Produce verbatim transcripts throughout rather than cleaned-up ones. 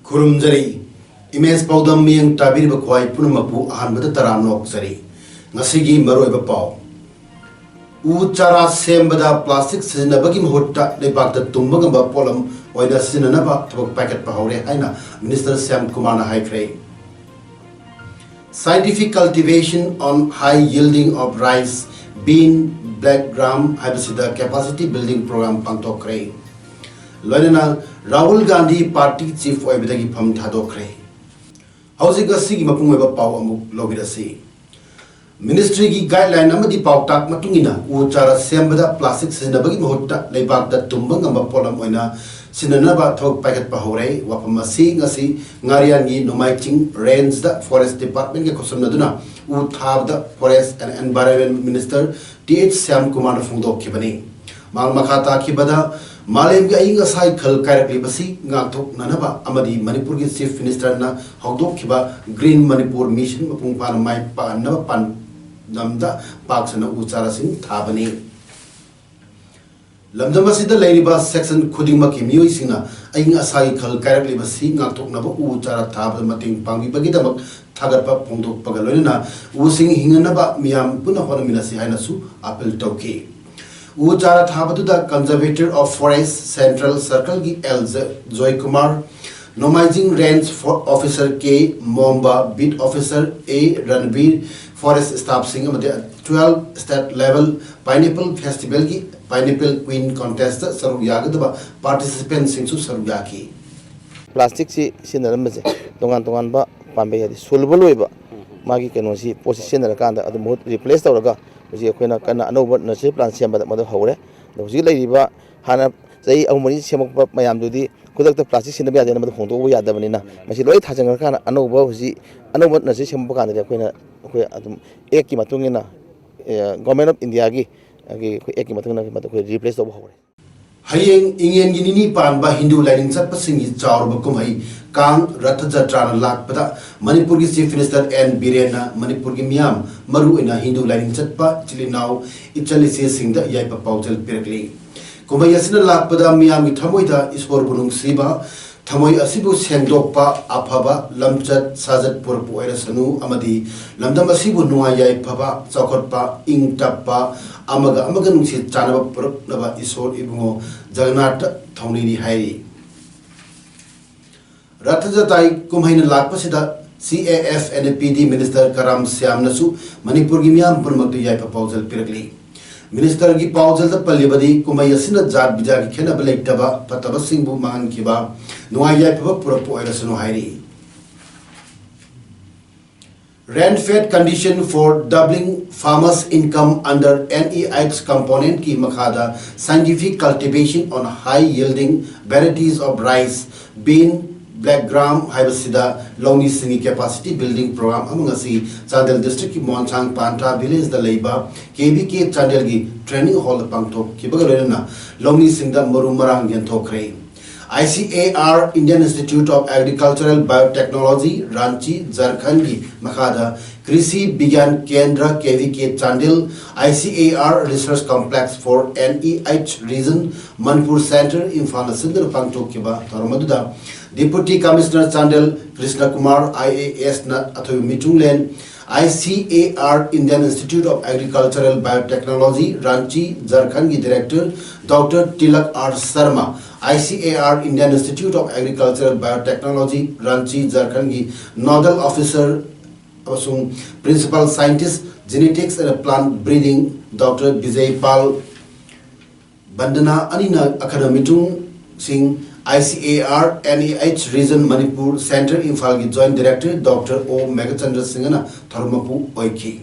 ꯈꯨꯔꯨꯝꯖꯔꯤ꯫ Image ꯄꯥꯎꯗꯝ ꯃꯤꯠꯌꯦꯡ ꯇꯥꯕꯤꯔꯤꯕ ꯈ꯭ꯋꯥꯏ ꯄꯨꯝꯅꯃꯛꯄꯨ ꯑꯍꯥꯟꯕꯗ ꯇꯔꯥꯝꯅ ꯑꯣꯛꯆꯔꯤ꯫ ꯉꯁꯤꯒꯤ ꯃꯔꯨꯑꯣꯏꯕ ꯄꯥꯎ꯫ ꯎ ꯆꯥꯔꯥ ꯁꯦꯝꯕꯗ ꯄ꯭ꯂꯥꯁꯇꯤꯛ ꯁꯤꯖꯤꯟꯅꯕꯒꯤ ꯃꯍꯨꯠꯇ ꯂꯩꯕꯥꯛꯇ ꯇꯨꯝꯕ ꯉꯝꯕ ꯄꯣꯠꯂꯝ ꯑꯣꯏꯅ ꯁꯤꯖꯤꯟꯅꯅꯕ ꯊꯕꯛ ꯄꯥꯏꯈꯠꯄ ꯍꯧꯔꯦ ꯍꯥꯏꯅ ꯃꯤꯅꯤꯁꯇꯔ ꯁ꯭ꯌꯥꯝ ꯀꯨꯃꯥꯔꯅ ꯍꯥꯏꯈ꯭ꯔꯦ꯫ Scientific cultivation on high yielding of rice, bean, black gram ꯍꯥꯏꯕꯁꯤꯗ capacity building program ꯄꯥꯡꯊꯣꯛꯈ꯭ꯔꯦ꯫ ꯂꯣꯏꯅꯅ ꯔꯥꯍꯨꯜ ꯒꯥꯟꯙꯤ ꯄꯥꯔꯇꯤ ꯆꯤꯐ ꯑꯣꯏꯕꯗꯒꯤ ꯐꯝ ꯊꯥꯗꯣꯛꯈ꯭ꯔꯦ꯫ ꯍꯧꯖꯤꯛ ꯉꯁꯤꯒꯤ ꯃꯄꯨꯡ ꯑꯣꯏꯕ ꯄꯥꯎ ꯑꯃꯨꯛ ꯂꯧꯕꯤꯔꯁꯤ꯫ ꯃꯤꯅꯤꯁꯇ꯭ꯔꯤꯒꯤ ꯒꯥꯏꯗꯂꯥꯏꯟ ꯑꯃꯗꯤ ꯄꯥꯎꯇꯥꯛ ꯃꯇꯨꯡ ꯏꯟꯅ ꯎ ꯆꯥꯔꯥ ꯁꯦꯝꯕꯗ ꯄ꯭ꯂꯥꯁꯇꯤꯛ ꯁꯤꯖꯤꯟꯅꯕꯒꯤ ꯃꯍꯨꯠꯇ ꯂꯩꯕꯥꯛꯇ ꯇꯨꯝꯕ ꯉꯝꯕ ꯄꯣꯠꯂꯝ ꯑꯣꯏꯅ ꯁꯤꯖꯤꯟꯅꯅꯕ ꯊꯕꯛ ꯄꯥꯏꯈꯠꯄ ꯍꯧꯔꯦ꯫ ꯋꯥꯐꯝ ꯑꯁꯤ ꯉꯁꯤ ꯉꯥꯔꯤꯌꯥꯟꯒꯤ ꯅꯣꯡꯃꯥꯏꯆꯤꯡ ꯔꯦꯟꯖꯗ ꯐꯣꯔꯦꯁ ꯗꯤꯄꯥꯔꯠꯃꯦꯟꯒ ꯈꯨꯠꯁꯝꯅꯗꯨꯅ ꯎ ꯊꯥꯕꯗ forest and environment minister T H Shyam ꯀꯨꯃꯥꯔꯅ ꯐꯣꯡꯗꯣꯛꯈꯤꯕꯅꯤ꯫ ꯃꯍꯥꯛ ꯃꯈꯥ ꯇꯥꯈꯤꯕꯗ, ꯃꯥꯂꯦꯝꯒꯤ ꯑꯏꯪ ꯑꯁꯥꯒꯤ ꯈꯜ ꯀꯥꯏꯔꯛꯂꯤꯕꯁꯤ ꯉꯥꯛꯊꯣꯛꯅꯅꯕ ꯑꯃꯗꯤ ꯃꯅꯤꯄꯨꯔꯒꯤ ꯆꯤꯐ ꯃꯤꯅꯤꯁꯇꯔꯅ ꯍꯧꯗꯣꯛꯈꯤꯕ ꯒ꯭ꯔꯤꯟ ꯃꯅꯤꯄꯨꯔ ꯃꯤꯁꯟ ꯃꯄꯨꯡ ꯐꯥꯅ ꯃꯥꯏ ꯄꯥꯛꯍꯟꯅꯕ ꯄꯥꯟꯗꯝꯗ ꯄꯥꯛ ꯁꯟꯅ ꯎ ꯆꯥꯔꯥꯁꯤꯡ ꯊꯥꯕꯅꯤ꯫ ꯂꯝꯗꯝ ꯑꯁꯤꯗ ꯂꯩꯔꯤꯕ ꯁꯦꯛꯁꯟ ꯈꯨꯗꯤꯡꯃꯛꯀꯤ ꯃꯤꯑꯣꯏꯁꯤꯡꯅ ꯑꯏꯪ ꯑꯁꯥꯒꯤ ꯈꯜ ꯀꯥꯏꯔꯛꯂꯤꯕꯁꯤ ꯉꯥꯛꯊꯣꯛꯅꯕ ꯎ ꯆꯥꯔꯥ ꯊꯥꯕꯗ ꯃꯇꯦꯡ ꯄꯥꯡꯕꯤꯕꯒꯤꯗꯃꯛ ꯊꯥꯒꯠꯄ ꯐꯣꯡꯗꯣꯛꯄꯒ ꯂꯣꯏꯅꯅ ꯎꯁꯤꯡ ꯍꯤꯡꯅꯅꯕ ꯃꯤꯌꯥꯝ ꯄꯨꯟꯅ ꯍꯣꯠꯅꯃꯤꯟꯅꯁꯤ ꯍꯥꯏꯅꯁꯨ ꯑꯥꯄꯤꯜ ꯇꯧꯈꯤ꯫ ꯎ ꯆꯥꯔꯥ ꯊꯥꯕꯗꯨꯗ Conservator of Forest Central Circleꯒꯤ ꯑꯦꯜ ꯖ-, ꯖꯣꯏꯀꯨꯃꯥꯔ, ꯅꯣꯡꯃꯥꯏꯖꯤꯡ ꯔꯦꯟꯖ ꯐꯣ-, officer K Momba, beat officer A Ranbir, forest ꯁ꯭ꯇꯥꯐꯁꯤꯡ ꯑꯃꯗꯤ twelve State Level Pineapple Festivalꯒꯤ Pineapple Queen Contestꯇ ꯁꯔꯨꯛ ꯌꯥꯒꯗꯕ ꯄꯥꯔꯇꯤꯁꯤꯄꯦꯟꯠꯁꯤꯡꯁꯨ ꯁꯔꯨꯛ ꯌꯥꯈꯤ꯫ ꯄ꯭ꯂꯥꯁꯇꯤꯛꯁꯤ ꯁꯤꯖꯤꯟꯅꯔꯝꯕꯁꯦ ꯇꯣꯉꯥꯟ ꯇꯣꯉꯥꯟꯕ ꯄꯥꯝꯕꯩ, ꯍꯥꯏꯗꯤ ꯁꯣꯂꯨꯕꯜ ꯑꯣꯏꯕ ꯃꯥꯒꯤ ꯀꯩꯅꯣꯁꯤ, ꯄꯣꯠꯁꯤ ꯁꯤꯖꯤꯟꯅꯔꯀꯥꯟꯗ ꯑꯗꯨ ꯃꯍꯨꯠ ꯔꯤꯄ꯭ꯂꯦꯁ ꯇꯧꯔꯒ ꯍꯧꯖꯤꯛ ꯑꯩꯈꯣꯏꯅ ꯀꯟꯅ ꯑꯅꯧꯕ ꯅꯔꯁꯔꯤ ꯄ꯭ꯂꯥꯟ ꯁꯦꯝꯕꯗ ꯃꯗꯨ ꯍꯧꯔꯦ꯫ ꯑꯗꯣ ꯍꯧꯖꯤꯛ ꯂꯩꯔꯤꯕ ꯍꯥꯟꯅ ꯆꯍꯤ ꯑꯍꯨꯝ ꯃꯔꯤ ꯁꯦꯝꯃꯛꯄ ꯃꯌꯥꯝꯗꯨꯗꯤ ꯈꯨꯗꯛꯇ ꯄ꯭ꯂꯥꯁꯇꯤꯛ ꯁꯤꯟꯅꯕ ꯌꯥꯗꯦꯅ ꯃꯗꯨ ꯍꯣꯡꯗꯣꯛꯄ ꯌꯥꯗꯕꯅꯤꯅ, ꯃꯁꯤ ꯂꯣꯏ ꯊꯥꯖꯤꯟꯈ꯭ꯔꯀꯥꯟꯗ ꯑꯅꯧꯕ ꯍꯧꯖꯤꯛ ꯑꯅꯧꯕ ꯅꯔꯁꯔꯤ ꯁꯦꯝꯃꯛꯄ ꯀꯥꯟꯗꯗꯤ ꯑꯩꯈꯣꯏꯅ, ꯑꯩꯈꯣꯏ ꯑꯗꯨꯝ ꯑꯦꯛꯀꯤ ꯃꯇꯨꯡ ꯏꯟꯅ, ꯑꯦ, ꯒꯣꯔꯃꯦꯟ ꯑꯣꯐ ꯏꯟꯗꯤꯌꯥꯒꯤ, ꯑꯩꯈꯣꯏ ꯑꯦꯛꯀꯤ ꯃꯇꯨꯡ ꯏꯟꯅ ꯃꯗꯨ ꯑꯩꯈꯣꯏ ꯔꯤꯄ꯭ꯂꯦꯁ ꯇꯧꯕ ꯍꯧꯔꯦ꯫ ꯍꯌꯦꯡ ꯏꯉꯦꯟꯒꯤ ꯅꯤꯅꯤ ꯄꯥꯟꯕ ꯍꯤꯟꯗꯨ ꯂꯥꯏꯅꯤꯡ ꯆꯠꯄꯁꯤꯡꯒꯤ ꯆꯥꯎꯔꯕ ꯀꯨꯝꯍꯩ ꯀꯥꯡ ꯔꯊ ꯖꯇ꯭ꯔꯥꯅ ꯂꯥꯛꯄꯗ ꯃꯅꯤꯄꯨꯔꯒꯤ ꯆꯤꯐ ꯃꯤꯅꯤꯁꯇꯔ ꯑꯦꯟ ꯕꯤꯔꯦꯟꯅ ꯃꯅꯤꯄꯨꯔꯒꯤ ꯃꯤꯌꯥꯝ, ꯃꯔꯨꯑꯣꯏꯅ ꯍꯤꯟꯗꯨ ꯂꯥꯏꯅꯤꯡ ꯆꯠꯄ ꯏꯆꯤꯜ ꯏꯅꯥꯎ, ꯏꯆꯜ ꯏꯆꯦꯁꯤꯡꯗ ꯌꯥꯏꯐ ꯄꯥꯎꯖꯦꯜ ꯄꯤꯔꯛꯂꯤ꯫ ꯀꯨꯝꯍꯩ ꯑꯁꯤꯅ ꯂꯥꯛꯄꯗ ꯃꯤꯌꯥꯝꯒꯤ ꯊꯃꯣꯏꯗ ꯏꯁꯣꯔꯕꯨ ꯅꯨꯡꯁꯤꯕ, ꯊꯃꯣꯏ ꯑꯁꯤꯕꯨ ꯁꯦꯡꯗꯣꯛꯄ, ꯑꯐꯕ ꯂꯝꯆꯠ ꯁꯥꯖꯠ ꯄꯨꯔꯛꯄ ꯑꯣꯏꯔꯁꯅꯨ ꯑꯃꯗꯤ ꯂꯝꯗꯝ ꯑꯁꯤꯕꯨ ꯅꯨꯡꯉꯥꯏ ꯌꯥꯏꯐꯕ, ꯆꯥꯎꯈꯠꯄ, ꯏꯪ ꯇꯞꯄ, ꯑꯃꯒ ꯑꯃꯒ ꯅꯨꯡꯁꯤ ꯆꯥꯟꯅꯕ ꯄꯨꯔꯛꯅꯕ ꯏꯁꯣꯔ ꯏꯕꯨꯡꯉꯣ ꯖꯒꯟꯅꯥꯊ ꯊꯧꯅꯤꯔꯤ ꯍꯥꯏꯔꯤ꯫ ꯔꯊ ꯖꯇ꯭ꯔꯥꯒꯤ ꯀꯨꯝꯍꯩꯅ ꯂꯥꯛꯄꯁꯤꯗ ꯁꯤ A F N P D minister ꯀꯔꯥꯝ ꯁ꯭ꯌꯥꯝꯅꯁꯨ ꯃꯅꯤꯄꯨꯔꯒꯤ ꯃꯤꯌꯥꯝ ꯄꯨꯝꯅꯃꯛꯇ ꯌꯥꯏꯐ ꯄꯥꯎꯖꯦꯜ ꯄꯤꯔꯛꯂꯤ꯫ ꯃꯤꯅꯤꯁꯇꯔꯒꯤ ꯄꯥꯎꯖꯦꯜꯗ ꯄꯜꯂꯤꯕꯗꯤ, ꯀꯨꯝꯍꯩ ꯑꯁꯤꯅ ꯖꯥꯠ ꯕꯤꯖꯥꯠꯀꯤ ꯈꯦꯠꯅꯕ ꯂꯩꯇꯕ, ꯐꯠꯇꯕꯁꯤꯡꯕꯨ ꯃꯥꯡꯍꯟꯈꯤꯕ, ꯅꯨꯡꯉꯥꯏ ꯌꯥꯏꯐꯕ ꯄꯨꯔꯛꯄ ꯑꯣꯏꯔꯁꯅꯨ ꯍꯥꯏꯔꯤ꯫ Rain-fed condition for doubling farmers' income under N E H component-ꯀꯤ ꯃꯈꯥꯗ scientific cultivation on high-yielding varieties of rice, bean, black gram ꯍꯥꯏꯕꯁꯤꯗ ꯂꯧꯃꯤꯁꯤꯡꯒꯤ capacity building program ꯑꯃ ꯉꯁꯤ ꯆꯥꯟꯗꯦꯜ district-ꯀꯤ ꯃꯣꯟꯁꯥꯡ ꯄꯥꯟꯊꯥ village-ꯗ ꯂꯩꯕ ꯀꯦ ꯚꯤ ꯀꯦ ꯆꯥꯟꯗꯦꯜꯒꯤ training hall-ꯗ ꯄꯥꯡꯊꯣꯛꯈꯤꯕꯒ ꯂꯣꯏꯅꯅ ꯂꯧꯃꯤꯁꯤꯡꯗ ꯃꯔꯨ ꯃꯔꯥꯡ ꯌꯦꯟꯊꯣꯛꯈ꯭ꯔꯦ꯫ I C A R, Indian Institute of Agricultural Biotechnology, Ranchi, ꯖꯔꯈꯟꯒꯤ ꯃꯈꯥꯗ ꯀ꯭ꯔꯤꯁꯤ ꯕꯤꯒ꯭ꯌꯥꯟ Kendra, K V K Chandel, I C A R Research Complex for N E H Region, Manipur Center, ꯏꯝꯐꯥꯜꯅ ꯁꯤꯟꯗꯨꯅ ꯄꯥꯡꯊꯣꯛꯈꯤꯕ ꯊꯧꯔꯝ ꯑꯗꯨꯗ Deputy Commissioner Chandel Krishna Kumar, I A S-ꯅ ꯑꯊꯣꯏꯕ ꯃꯤꯆꯨꯡꯂꯦꯟ, I C A R, Indian Institute of Agricultural Biotechnology, Ranchi, ꯖꯔꯈꯟꯒꯤ director Doctor Tilak R Sharma, I C A R, Indian Institute of Agricultural Biotechnology, Ranchi, ꯖꯔꯈꯟꯒꯤ nodal officer ꯑꯃꯁꯨꯡ principal scientist, genetics and plant breeding, Doctor Vijay Pal, ꯕꯟꯗꯅꯥ ꯑꯅꯤꯅ ꯑꯈꯟꯅ ꯃꯤꯆꯨꯡꯁꯤꯡ, I C A R N E H Region Manipur Center ꯏꯝꯐꯥꯜꯒꯤ Joint Director Doctor O Meghachandra ꯁꯤꯡꯍꯅ ꯊꯧꯔꯝ ꯃꯄꯨ ꯑꯣꯏꯈꯤ꯫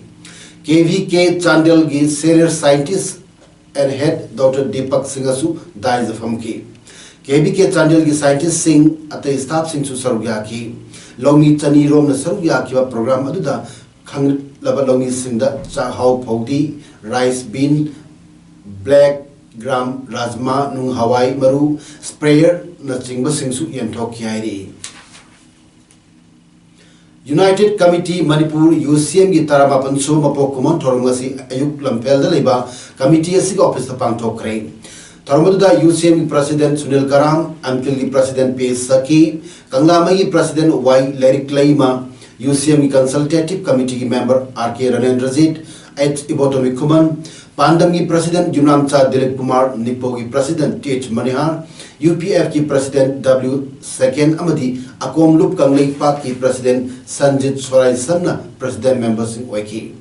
ꯀꯦ V ꯀꯦ ꯆꯥꯟꯗꯦꯜꯒꯤ senior scientist and head Doctor Deepak Singh ꯑꯁꯨ ꯗꯥꯏꯁꯇ ꯐꯝꯈꯤ꯫ ꯀꯦ V ꯀꯦ ꯆꯥꯟꯗꯦꯜꯒꯤ scientistꯁꯤꯡ, ꯑꯇꯩ staffꯁꯤꯡꯁꯨ ꯁꯔꯨꯛ ꯌꯥꯈꯤ꯫ ꯂꯧꯃꯤ ꯆꯅꯤ ꯔꯣꯝꯅ ꯁꯔꯨꯛ ꯌꯥꯈꯤꯕ program ꯑꯗꯨꯗ ꯈꯪꯂꯕ ꯂꯧꯃꯤꯁꯤꯡꯗ ꯆꯥꯛꯍꯥꯎ ꯐꯧꯗꯤ, rice bean, black gram, rajma, ꯅꯨꯡ ꯍꯋꯥꯏ ꯃꯔꯨ, sprayerꯅꯆꯤꯡꯕꯁꯤꯡꯁꯨ ꯌꯦꯟꯊꯣꯛꯈꯤ ꯍꯥꯏꯔꯤ꯫ United Committee Manipur, U C ꯑꯦꯝꯒꯤ ꯇꯔꯥꯃꯥꯄꯟ ꯁꯨꯕ ꯃꯄꯣꯛ ꯀꯨꯝꯑꯣꯟ ꯊꯧꯔꯝ ꯉꯁꯤ ꯑꯌꯨꯛ ꯂꯝꯐꯦꯜꯗ ꯂꯩꯕ committee ꯑꯁꯤꯒꯤ officeꯇ ꯄꯥꯡꯊꯣꯛꯈ꯭ꯔꯦ꯫ ꯊꯧꯔꯝ ꯑꯗꯨꯗ ꯌꯨ ꯁꯤ ꯑꯦꯝꯒꯤ president ꯁꯨꯅꯤꯜ ꯀꯔꯥꯝ, ꯑꯝꯀꯤꯜꯒꯤ president ꯄꯤ ꯁꯈꯤ, ꯀꯪꯂꯥꯃꯩꯒꯤ president ꯋꯥꯏ ꯂꯥꯏꯔꯤꯛ ꯂꯩꯃ, ꯌꯨ ꯁꯤ ꯑꯦꯝꯒꯤ consultative committeeꯒꯤ member R K Ranendrajit, H Ibotombi Khuman, ꯄꯥꯟꯗꯝꯒꯤ president ꯌꯨꯝꯅꯥꯝꯆꯥ ꯗꯤꯂꯤꯞ ꯀꯨꯃꯥꯔ, ꯅꯤꯛꯄꯣꯒꯤ president T H Manihar, U P ꯑꯦꯐꯀꯤ president ꯗꯕ꯭ꯂꯤꯎ ꯁꯦꯀꯦꯟ ꯑꯃꯗꯤ ꯑꯀꯣꯝꯂꯨꯞ ꯀꯪꯂꯩꯄꯥꯛꯀꯤ president ꯁꯟꯖꯤꯠ ꯁꯣꯔꯥꯏꯁꯟꯅ president memberꯁꯤꯡ ꯑꯣꯏꯈꯤ꯫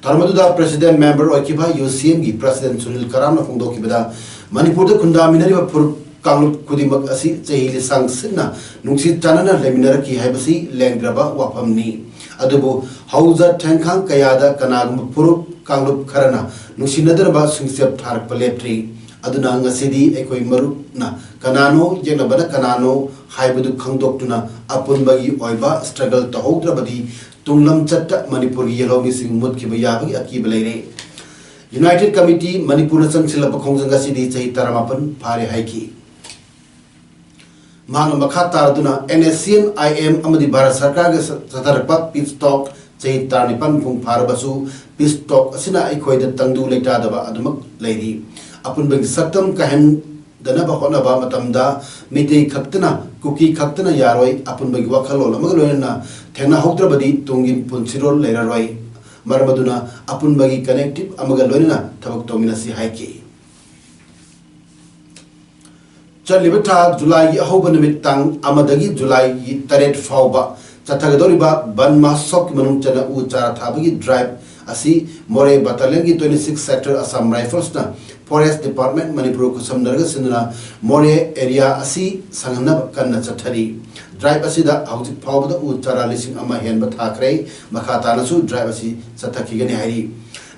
ꯊꯧꯔꯝ ꯑꯗꯨꯗ president member ꯑꯣꯏꯈꯤꯕ ꯌꯨ ꯁꯤ ꯑꯦꯝꯒꯤ president ꯁꯨꯅꯤꯜ ꯀꯔꯥꯝꯅ ꯐꯣꯡꯗꯣꯛꯈꯤꯕꯗ, ꯃꯅꯤꯄꯨꯔꯗ ꯈꯨꯟꯗꯥꯃꯤꯟꯅꯔꯤꯕ ꯐꯨꯔꯨꯞ ꯀꯥꯡꯂꯨꯞ ꯈꯨꯗꯤꯡꯃꯛ ꯑꯁꯤ ꯆꯍꯤ ꯂꯤꯁꯥꯡ ꯁꯤꯟꯅ ꯅꯨꯡꯁꯤ ꯆꯥꯟꯅꯅ ꯂꯩꯃꯤꯟꯅꯔꯛꯈꯤ ꯍꯥꯏꯕꯁꯤ ꯂꯦꯡꯗ꯭ꯔꯕ ꯋꯥꯐꯝꯅꯤ꯫ ꯑꯗꯨꯕꯨ ꯍꯧꯖ ꯊꯦꯡꯈꯥꯡ ꯀꯌꯥꯗ ꯀꯅꯥꯒꯨꯝꯕ ꯐꯨꯔꯨꯞ ꯀꯥꯡꯂꯨꯞ ꯈꯔꯅ ꯅꯨꯡꯁꯤꯅꯗꯅꯕ ꯁꯤꯡꯆꯞ ꯊꯥꯔꯛꯄ ꯂꯦꯞꯇ꯭ꯔꯤ꯫ ꯑꯗꯨꯅ ꯉꯁꯤꯗꯤ ꯑꯩꯈꯣꯏ ꯃꯔꯨꯞꯅ ꯀꯅꯥꯅꯣ, ꯌꯦꯛꯅꯕꯅ ꯀꯅꯥꯅꯣ ꯍꯥꯏꯕꯗꯨ ꯈꯪꯗꯣꯛꯇꯨꯅ ꯑꯄꯨꯟꯕꯒꯤ ꯑꯣꯏꯕ struggle ꯇꯧꯍꯧꯗ꯭ꯔꯕꯗꯤ ꯇꯨꯡꯂꯝꯆꯠꯇ ꯃꯅꯤꯄꯨꯔꯒꯤ ꯌꯦꯜꯍꯧꯃꯤꯁꯤꯡ ꯃꯨꯠꯈꯤꯕ ꯌꯥꯕꯒꯤ ꯑꯀꯤꯕ ꯂꯩꯔꯦ꯫ United Committee ꯃꯅꯤꯄꯨꯔꯅ ꯆꯪꯁꯤꯜꯂꯛꯄ ꯈꯣꯡꯖꯪ ꯑꯁꯤꯗꯤ ꯆꯍꯤ ꯇꯔꯥꯃꯥꯄꯟ ꯐꯥꯔꯦ ꯍꯥꯏꯈꯤ꯫ ꯃꯍꯥꯛꯅ ꯃꯈꯥ ꯇꯥꯔꯗꯨꯅ NSCN IM ꯑꯃꯗꯤ ꯚꯥꯔꯠ ꯁꯔꯀꯥꯔꯒ ꯆꯠꯊꯔꯛꯄ peace talk ꯆꯍꯤ ꯇꯔꯥꯅꯤꯄꯥꯟ ꯃꯄꯨꯡ ꯐꯥꯔꯕꯁꯨ peace talk ꯑꯁꯤꯅ ꯑꯩꯈꯣꯏꯗ ꯇꯪꯗꯨ ꯂꯩꯇꯥꯗꯕ ꯑꯗꯨꯃꯛ ꯂꯩꯔꯤ꯫ ꯑꯄꯨꯟꯕꯒꯤ ꯁꯛꯇꯝ ꯀꯥꯏꯍꯟꯗꯅꯕ ꯍꯣꯠꯅꯕ ꯃꯇꯝꯗ ꯃꯤꯇꯩ ꯈꯛꯇꯅ, ꯀꯨꯀꯤ ꯈꯛꯇꯅ ꯌꯥꯔꯣꯏ꯫ ꯑꯄꯨꯟꯕꯒꯤ ꯋꯥꯈꯜꯂꯣꯟ ꯑꯃꯒ ꯂꯣꯏꯅꯅ ꯊꯦꯡꯅꯍꯧꯗ꯭ꯔꯕꯗꯤ ꯇꯨꯡꯒꯤ ꯄꯨꯟꯁꯤꯔꯣꯜ ꯂꯩꯔꯔꯣꯏ꯫ ꯃꯔꯝ ꯑꯗꯨꯅ ꯑꯄꯨꯟꯕꯒꯤ collective ꯑꯃꯒ ꯂꯣꯏꯅꯅ ꯊꯕꯛ ꯇꯧꯃꯤꯟꯅꯁꯤ ꯍꯥꯏꯈꯤ꯫ ꯆꯠꯂꯤꯕ ꯊꯥ ꯖꯨꯂꯥꯏꯒꯤ ꯑꯍꯧꯕ ꯅꯨꯃꯤꯠ ꯇꯥꯡ ꯑꯃꯗꯒꯤ ꯖꯨꯂꯥꯏꯒꯤ ꯇꯔꯦꯠ ꯐꯥꯎꯕ ꯆꯠꯊꯒꯗꯧꯔꯤꯕ ꯕꯟ ꯃꯍꯣꯠꯁꯕꯀꯤ ꯃꯅꯨꯡ ꯆꯟꯅ ꯎ ꯆꯥꯔꯥ ꯊꯥꯕꯒꯤ drive ꯑꯁꯤ ꯃꯣꯔꯦ battalionꯒꯤ twenty six sector Assam Riflesꯅ Forest Department Manipur ꯈꯨꯠꯁꯝꯅꯔꯒ ꯁꯤꯟꯗꯨꯅ ꯃꯣꯔꯦ area ꯑꯁꯤ ꯁꯪꯍꯟꯅꯕ ꯀꯟꯅ ꯆꯠꯊꯔꯤ꯫ Drive ꯑꯁꯤꯗ ꯍꯧꯖꯤꯛ ꯐꯥꯎꯕꯗ ꯎ ꯆꯥꯔꯥ ꯂꯤꯁꯤꯡ ꯑꯃ ꯍꯦꯟꯕ ꯊꯥꯈ꯭ꯔꯦ꯫ ꯃꯈꯥ ꯇꯥꯅꯁꯨ drive ꯑꯁꯤ ꯆꯠꯊꯈꯤꯒꯅꯤ ꯍꯥꯏꯔꯤ꯫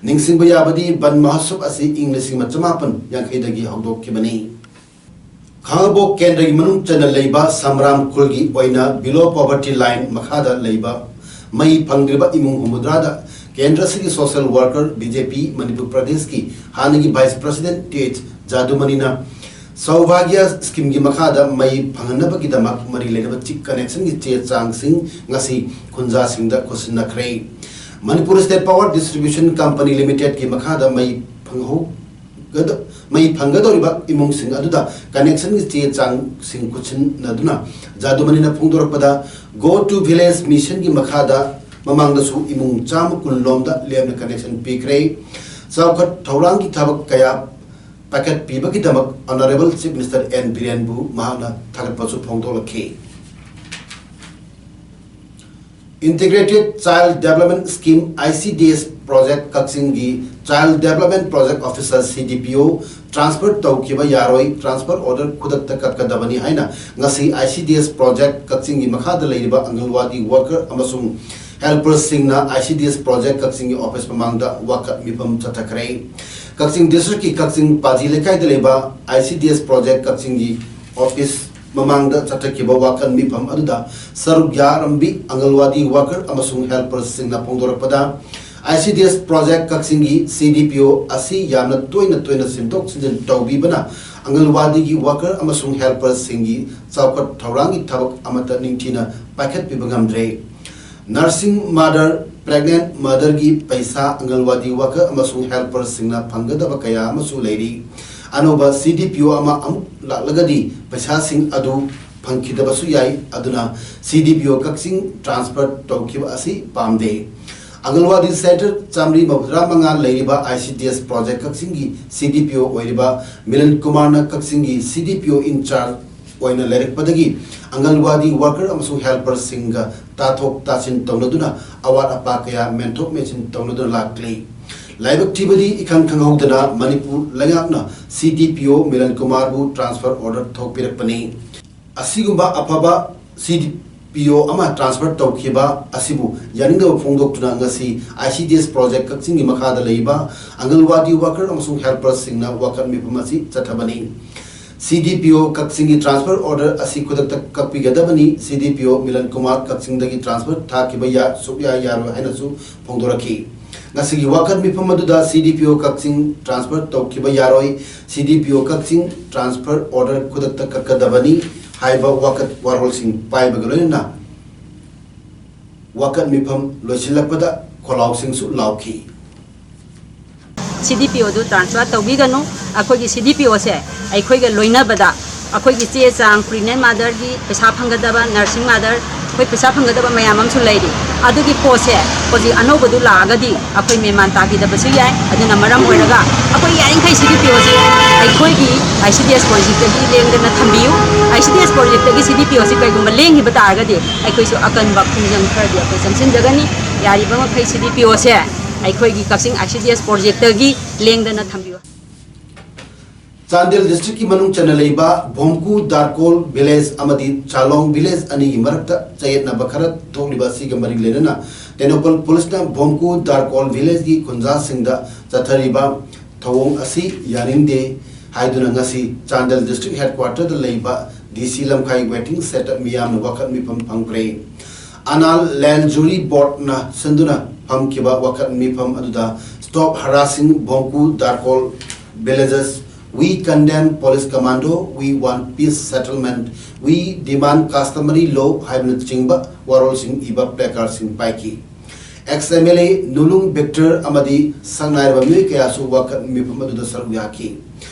ꯅꯤꯡꯁꯤꯡꯕ ꯌꯥꯕꯗꯤ, ꯕꯟ ꯃꯍꯣꯠꯁꯕ ꯑꯁꯤ ꯏꯪ ꯂꯤꯁꯤꯡ ꯑꯃ ꯆꯃꯥꯄꯟ ꯌꯥꯡꯈꯩꯗꯒꯤ ꯍꯧꯗꯣꯛꯈꯤꯕꯅꯤ꯫ ꯈꯥꯉꯕꯣꯛ ꯀꯦꯟꯗ꯭ꯔꯒꯤ ꯃꯅꯨꯡ ꯆꯟꯅ ꯂꯩꯕ ꯁꯝꯔꯥꯝ ꯈꯨꯜꯒꯤ ꯑꯣꯏꯅ below poverty line ꯃꯈꯥꯗ ꯂꯩꯕ ꯃꯩ ꯐꯪꯗ꯭ꯔꯤꯕ ꯏꯃꯨꯡ ꯍꯨꯝꯐꯨꯇꯔꯥꯗ ꯀꯦꯟꯗ꯭ꯔ ꯑꯁꯤꯒꯤ social worker, ꯕꯤ ꯖꯦ ꯄꯤ ꯃꯅꯤꯄꯨꯔ ꯄ꯭ꯔꯗꯦꯁꯀꯤ ꯍꯥꯟꯅꯒꯤ vice president ꯇꯤ ꯑꯩꯆ ꯖꯥꯗꯨꯃꯅꯤꯅ ꯁꯧꯚꯥꯒ꯭ꯌ ꯁ꯭ꯀꯤꯝꯒꯤ ꯃꯈꯥꯗ ꯃꯩ ꯐꯪꯍꯟꯅꯕꯒꯤꯗꯃꯛ ꯃꯔꯤ ꯂꯩꯅꯕ ꯆꯤ-, connectionꯒꯤ ꯆꯦ ꯆꯥꯡꯁꯤꯡ ꯉꯁꯤ ꯈꯨꯟꯖꯥꯁꯤꯡꯗ ꯈꯨꯠꯁꯤꯟꯅꯈ꯭ꯔꯦ꯫ Manipur State Power Distribution Company Limitedꯀꯤ ꯃꯈꯥꯗ ꯃꯩ ꯐꯪꯍꯧ-, ꯒꯗ-, ꯃꯩ ꯐꯪꯒꯗꯧꯔꯤꯕ ꯏꯃꯨꯡꯁꯤꯡ ꯑꯗꯨꯗ connectionꯒꯤ ꯆꯦ ꯆꯥꯡꯁꯤꯡ ꯈꯨꯠꯁꯤꯟꯅꯗꯨꯅ ꯖꯥꯗꯨꯃꯅꯤꯅ ꯐꯣꯡꯗꯣꯔꯛꯄꯗ, Go to Village Missionꯒꯤ ꯃꯈꯥꯗ ꯃꯃꯥꯡꯗꯁꯨ ꯏꯃꯨꯡ ꯆꯥꯝꯃ ꯀꯨꯟ ꯂꯣꯝꯗ ꯂꯦꯝꯅ connection ꯄꯤꯈ꯭ꯔꯦ꯫ ꯆꯥꯎꯈꯠ ꯊꯧꯔꯥꯡꯒꯤ ꯊꯕꯛ ꯀꯌꯥ ꯄꯥꯏꯈꯠꯄꯤꯕꯒꯤꯗꯃꯛ Honourable Chief Minister ꯑꯦꯟ ꯕꯤꯔꯦꯟꯕꯨ ꯃꯍꯥꯛꯅ ꯊꯥꯒꯠꯄꯁꯨ ꯐꯣꯡꯗꯣꯛꯂꯛꯈꯤ꯫ Integrated Child Development Scheme, I C D S Project ꯀꯛꯆꯤꯡꯒꯤ Child Development Project Officer, C D P O, transfer ꯇꯧꯈꯤꯕ ꯌꯥꯔꯣꯏ, transfer order ꯈꯨꯗꯛꯇ ꯀꯛꯀꯗꯕꯅꯤ ꯍꯥꯏꯅ ꯉꯁꯤ I C D S Project ꯀꯛꯆꯤꯡꯒꯤ ꯃꯈꯥꯗ ꯂꯩꯔꯤꯕ ꯑꯪꯒꯜꯋꯥꯗꯤ worker ꯑꯃꯁꯨꯡ helpersꯁꯤꯡꯅ I C D S Project ꯀꯛꯆꯤꯡꯒꯤ office ꯃꯃꯥꯡꯗ ꯋꯥꯀꯠ ꯃꯤꯐꯝ ꯆꯠꯊꯈ꯭ꯔꯦ꯫ ꯀꯛꯆꯤꯡ districtꯀꯤ ꯀꯛꯆꯤꯡ ꯄꯥꯖꯤ ꯂꯩꯀꯥꯏꯗ ꯂꯩꯕ I C D S Project ꯀꯛꯆꯤꯡꯒꯤ office ꯃꯃꯥꯡꯗ ꯆꯠꯊꯈꯤꯕ ꯋꯥꯀꯠ ꯃꯤꯐꯝ ꯑꯗꯨꯗ ꯁꯔꯨꯛ ꯌꯥꯔꯝꯕꯤ ꯑꯪꯒꯜꯋꯥꯗꯤ worker ꯑꯃꯁꯨꯡ helpersꯁꯤꯡꯅ ꯐꯣꯡꯗꯣꯔꯛꯄꯗ, I C D S Project ꯀꯛꯆꯤꯡꯒꯤ C D P O ꯑꯁꯤ ꯌꯥꯝꯅ ꯇꯣꯏꯅ ꯇꯣꯏꯅ ꯁꯤꯟꯗꯣꯛ ꯁꯤꯟꯖꯤꯟ ꯇꯧꯕꯤꯕꯅ ꯑꯪꯒꯜꯋꯥꯗꯤꯒꯤ worker ꯑꯃꯁꯨꯡ helpersꯁꯤꯡꯒꯤ ꯆꯥꯎꯈꯠ ꯊꯧꯔꯥꯡꯒꯤ ꯊꯕꯛ ꯑꯃꯠꯇ ꯅꯤꯡꯊꯤꯅ ꯄꯥꯏꯈꯠꯄꯤꯕ ꯉꯝꯗ꯭ꯔꯦ꯫ Nursing mother, pregnant motherꯒꯤ ꯄꯩꯁꯥ ꯑꯪꯒꯜꯋꯥꯗꯤ worker ꯑꯃꯁꯨꯡ helpersꯁꯤꯡꯅ ꯐꯪꯒꯗꯕ ꯀꯌꯥ ꯑꯃꯁꯨ ꯂꯩꯔꯤ꯫ ꯑꯅꯧꯕ C D P O ꯑꯃ ꯑꯃꯨꯛ ꯂꯥꯛꯂꯒꯗꯤ ꯄꯩꯁꯥꯁꯤꯡ ꯑꯗꯨ ꯐꯪꯈꯤꯗꯕꯁꯨ ꯌꯥꯏ, ꯑꯗꯨꯅ C D P O ꯀꯛꯆꯤꯡ transfer ꯇꯧꯈꯤꯕ ꯑꯁꯤ ꯄꯥꯝꯗꯦ꯫ ꯑꯪꯒꯜꯋꯥꯗꯤ center ꯆꯥꯃꯔꯤ ꯃꯧꯗ꯭ꯔꯥ ꯃꯉꯥ ꯂꯩꯔꯤꯕ I C D S Project ꯀꯛꯆꯤꯡꯒꯤ C D P O ꯑꯣꯏꯔꯤꯕ ꯃꯤꯂꯟ ꯀꯨꯃꯥꯔꯅ ꯀꯛꯆꯤꯡꯒꯤ C D P O in charge ꯑꯣꯏꯅ ꯂꯩꯔꯛꯄꯗꯒꯤ ꯑꯪꯒꯜꯋꯥꯗꯤ worker ꯑꯃꯁꯨꯡ helpersꯁꯤꯡꯒ ꯇꯥꯊꯣꯛ ꯇꯥꯁꯤꯟ ꯇꯧꯅꯗꯨꯅ ꯑꯋꯥꯠ ꯑꯄꯥ ꯀꯌꯥ ꯃꯦꯟꯊꯣꯛ ꯃꯦꯟꯁꯤꯟ ꯇꯧꯅꯗꯨꯅ ꯂꯥꯛꯂꯤ꯫ ꯂꯥꯏꯕꯛ ꯊꯤꯕꯗꯤ ꯏꯈꯪ ꯈꯪꯍꯧꯗꯅ ꯃꯅꯤꯄꯨꯔ ꯂꯩꯉꯥꯛꯅ C D P O Milan ꯀꯨꯃꯥꯔꯕꯨ transfer order ꯊꯣꯛꯄꯤꯔꯛꯄꯅꯤ꯫ ꯑꯁꯤꯒꯨꯝꯕ ꯑꯐꯕ C D ꯄꯤ ꯑꯣ ꯑꯃ ꯇ꯭ꯔꯥꯟꯁꯐꯔ ꯇꯧꯈꯤꯕ ꯑꯁꯤꯕꯨ ꯌꯥꯅꯤꯡꯗꯕ ꯐꯣꯡꯗꯣꯛꯇꯨꯅ ꯉꯁꯤ I C D S project ꯀꯛꯆꯤꯡꯒꯤ ꯃꯈꯥꯗ ꯂꯩꯕ ꯑꯪꯒꯜꯋꯥꯗꯤ ꯋꯥꯀꯔ ꯑꯃꯁꯨꯡ ꯍꯦꯜꯄꯔꯁꯤꯡꯅ ꯋꯥꯀꯠ ꯃꯤꯐꯝ ꯑꯁꯤ ꯆꯠꯊꯕꯅꯤ꯫ ꯁꯤ ꯗꯤ ꯄꯤ ꯑꯣ ꯀꯛꯆꯤꯡꯒꯤ ꯇ꯭ꯔꯥꯟꯁꯐꯔ ꯑꯣꯔꯗꯔ ꯑꯁꯤ ꯈꯨꯗꯛꯇ ꯀꯛꯄꯤꯒꯗꯕꯅꯤ꯫ ꯁꯤ ꯗꯤ ꯄꯤ ꯑꯣ ꯃꯤꯂꯟ ꯀꯨꯃꯥꯔ ꯀꯛꯆꯤꯡꯗꯒꯤ ꯇ꯭ꯔꯥꯟꯁꯐꯔ ꯊꯥꯈꯤꯕ ꯌꯥ-, ꯁꯨꯛꯌꯥ ꯌꯥꯔꯣꯏ ꯍꯥꯏꯅꯁꯨ ꯐꯣꯡꯗꯣꯔꯛꯈꯤ꯫ ꯉꯁꯤꯒꯤ ꯋꯥꯀꯠ ꯃꯤꯐꯝ ꯑꯗꯨꯗ ꯁꯤ ꯗꯤ ꯄꯤ ꯑꯣ ꯀꯛꯆꯤꯡ ꯇ꯭ꯔꯥꯟꯁꯐꯔ ꯇꯧꯈꯤꯕ ꯌꯥꯔꯣꯏ, ꯁꯤ ꯗꯤ ꯄꯤ ꯑꯣ ꯀꯛꯆꯤꯡ ꯇ꯭ꯔꯥꯟꯁꯐꯔ ꯑꯣꯔꯗꯔ ꯈꯨꯗꯛꯇ ꯀꯛꯀꯗꯕꯅꯤ ꯍꯥꯏꯕ ꯋꯥꯀꯠ ꯋꯥꯔꯣꯜꯁꯤꯡ ꯄꯥꯏꯕꯒ ꯂꯣꯏꯅꯅ ꯋꯥꯀꯠ ꯃꯤꯐꯝ ꯂꯣꯏꯁꯤꯜꯂꯛꯄꯗ ꯈꯣꯜꯂꯥꯎꯁꯤꯡꯁꯨ ꯂꯥꯎꯈꯤ꯫ ꯁꯤ ꯗꯤ ꯄꯤ ꯑꯣꯗꯨ ꯇ꯭ꯔꯥꯟꯁꯐꯔ ꯇꯧꯕꯤꯒꯅꯨ꯫ ꯑꯩꯈꯣꯏꯒꯤ ꯁꯤ ꯗꯤ ꯄꯤ ꯑꯣꯁꯦ ꯑꯩꯈꯣꯏꯒ ꯂꯣꯏꯅꯕꯗ ꯑꯩꯈꯣꯏꯒꯤ ꯆꯦ ꯆꯥꯡ, ꯄ꯭ꯔꯦꯒꯅꯦꯟ ꯃꯥꯗꯔꯒꯤ ꯄꯩꯁꯥ ꯐꯪꯒꯗꯕ, ꯅꯔꯁꯤꯡ ꯃꯥꯗꯔ ꯑꯩꯈꯣꯏ ꯄꯩꯁꯥ ꯐꯪꯒꯗꯕ ꯃꯌꯥꯝ ꯑꯃꯁꯨ ꯂꯩꯔꯤ꯫ ꯑꯗꯨꯒꯤ ꯄꯣꯠꯁꯦ ꯍꯧꯖꯤꯛ ꯑꯅꯧꯕꯗꯨ ꯂꯥꯛꯑꯒꯗꯤ ꯑꯩꯈꯣꯏ ꯃꯦꯃꯥꯟ ꯇꯥꯈꯤꯗꯕꯁꯨ ꯌꯥꯏ꯫ ꯑꯗꯨꯅ ꯃꯔꯝ ꯑꯣꯏꯔꯒ ꯑꯩꯈꯣꯏ ꯌꯥꯔꯤꯈꯩ ꯁꯤ ꯗꯤ ꯄꯤ ꯑꯣꯁꯤ ꯑꯩꯈꯣꯏꯒꯤ ꯑꯥꯏ ꯁꯤ ꯗꯤ ꯑꯦꯁ ꯄ꯭ꯔꯣꯖꯦꯛꯇꯒꯤ ꯂꯦꯡꯗꯅ ꯊꯝꯕꯤꯌꯨ꯫ ꯑꯥꯏ ꯁꯤ ꯗꯤ ꯑꯦꯁ ꯄ꯭ꯔꯣꯖꯦꯛꯇꯒꯤ ꯁꯤ ꯗꯤ ꯄꯤ ꯑꯣꯁꯤ ꯀꯩꯒꯨꯝꯕ ꯂꯦꯡꯈꯤꯕ ꯇꯥꯔꯒꯗꯤ ꯑꯩꯈꯣꯏꯁꯨ ꯑꯀꯟꯕ ꯈꯣꯡꯖꯪ ꯈꯔꯗꯤ ꯑꯩꯈꯣꯏ ꯆꯪꯁꯤꯟꯖꯒꯅꯤ꯫ ꯌꯥꯔꯤꯕ ꯃꯈꯩ ꯁꯤ ꯗꯤ ꯄꯤ ꯑꯣꯁꯦ ꯑꯩꯈꯣꯏꯒꯤ ꯀꯛꯆꯤꯡ ꯑꯥꯏ ꯁꯤ ꯗꯤ ꯑꯦꯁ ꯄ꯭ꯔꯣꯖꯦꯛꯇꯒꯤ ꯂꯦꯡꯗꯅ ꯊꯝꯕꯤꯌꯨ꯫ ꯆꯥꯟꯗꯦꯜ ꯗꯤꯁꯇ꯭ꯔꯤꯛꯀꯤ ꯃꯅꯨꯡ ꯆꯟꯅ ꯂꯩꯕ ꯚꯣꯝꯀꯨ ꯗꯥꯔꯀꯣꯜ ꯚꯤꯂꯦꯖ ꯑꯃꯗꯤ ꯆꯥꯂꯣꯡ ꯚꯤꯂꯦꯖ ꯑꯅꯤꯒꯤ ꯃꯔꯛꯇ ꯆꯌꯦꯠꯅꯕ ꯈꯔ ꯊꯣꯛꯂꯤꯕ ꯑꯁꯤꯒ ꯃꯔꯤ ꯂꯩꯅꯅ ꯇꯦꯡꯅꯧꯄꯜ ꯄꯨꯂꯤꯁꯅ ꯚꯣꯝꯀꯨ ꯗꯥꯔꯀꯣꯜ ꯚꯤꯂꯦꯖꯀꯤ ꯈꯨꯟꯖꯥꯁꯤꯡꯗ ꯆꯠꯊꯔꯤꯕ ꯊꯧꯑꯣꯡ ꯑꯁꯤ ꯌꯥꯅꯤꯡꯗꯦ ꯍꯥꯏꯗꯨꯅ ꯉꯁꯤ ꯆꯥꯟꯗꯦꯜ ꯗꯤꯁꯇ꯭ꯔꯤꯛ ꯍꯦꯗꯀ꯭ꯋꯥꯇꯔꯗ ꯂꯩꯕ ꯗꯤ ꯁꯤ ꯂꯝꯈꯥꯏ ꯋꯦꯇꯤꯡ ꯁꯦꯗꯇ ꯃꯤꯌꯥꯝꯅ ꯋꯥꯀꯠ ꯃꯤꯐꯝ ꯐꯪꯈ꯭ꯔꯦ꯫ ꯑꯅꯥꯜ ꯂꯦꯟ ꯖꯨꯔꯤ ꯕꯣꯔꯗꯅ ꯁꯤꯟꯗꯨꯅ ꯐꯝꯈꯤꯕ ꯋꯥꯀꯠ ꯃꯤꯐꯝ ꯑꯗꯨꯗ Stop Harassing Bhomku Darkol Villages, We Condemn Police Commando, We Want Peace Settlement, We Demand Customary Law ꯍꯥꯏꯕꯅꯆꯤꯡꯕ ꯋꯥꯔꯣꯜꯁꯤꯡ ꯏꯕ ꯄ꯭ꯂꯦꯀꯥꯔꯗꯁꯤꯡ ꯄꯥꯏꯈꯤ꯫ Ex M L A Nulung Victor ꯑꯃꯗꯤ ꯁꯛꯅꯥꯏꯔꯕ ꯃꯤꯑꯣꯏ ꯀꯌꯥꯁꯨ ꯋꯥꯀꯠ ꯃꯤꯐꯝ ꯑꯗꯨꯗ ꯁꯔꯨꯛ ꯌꯥꯈꯤ꯫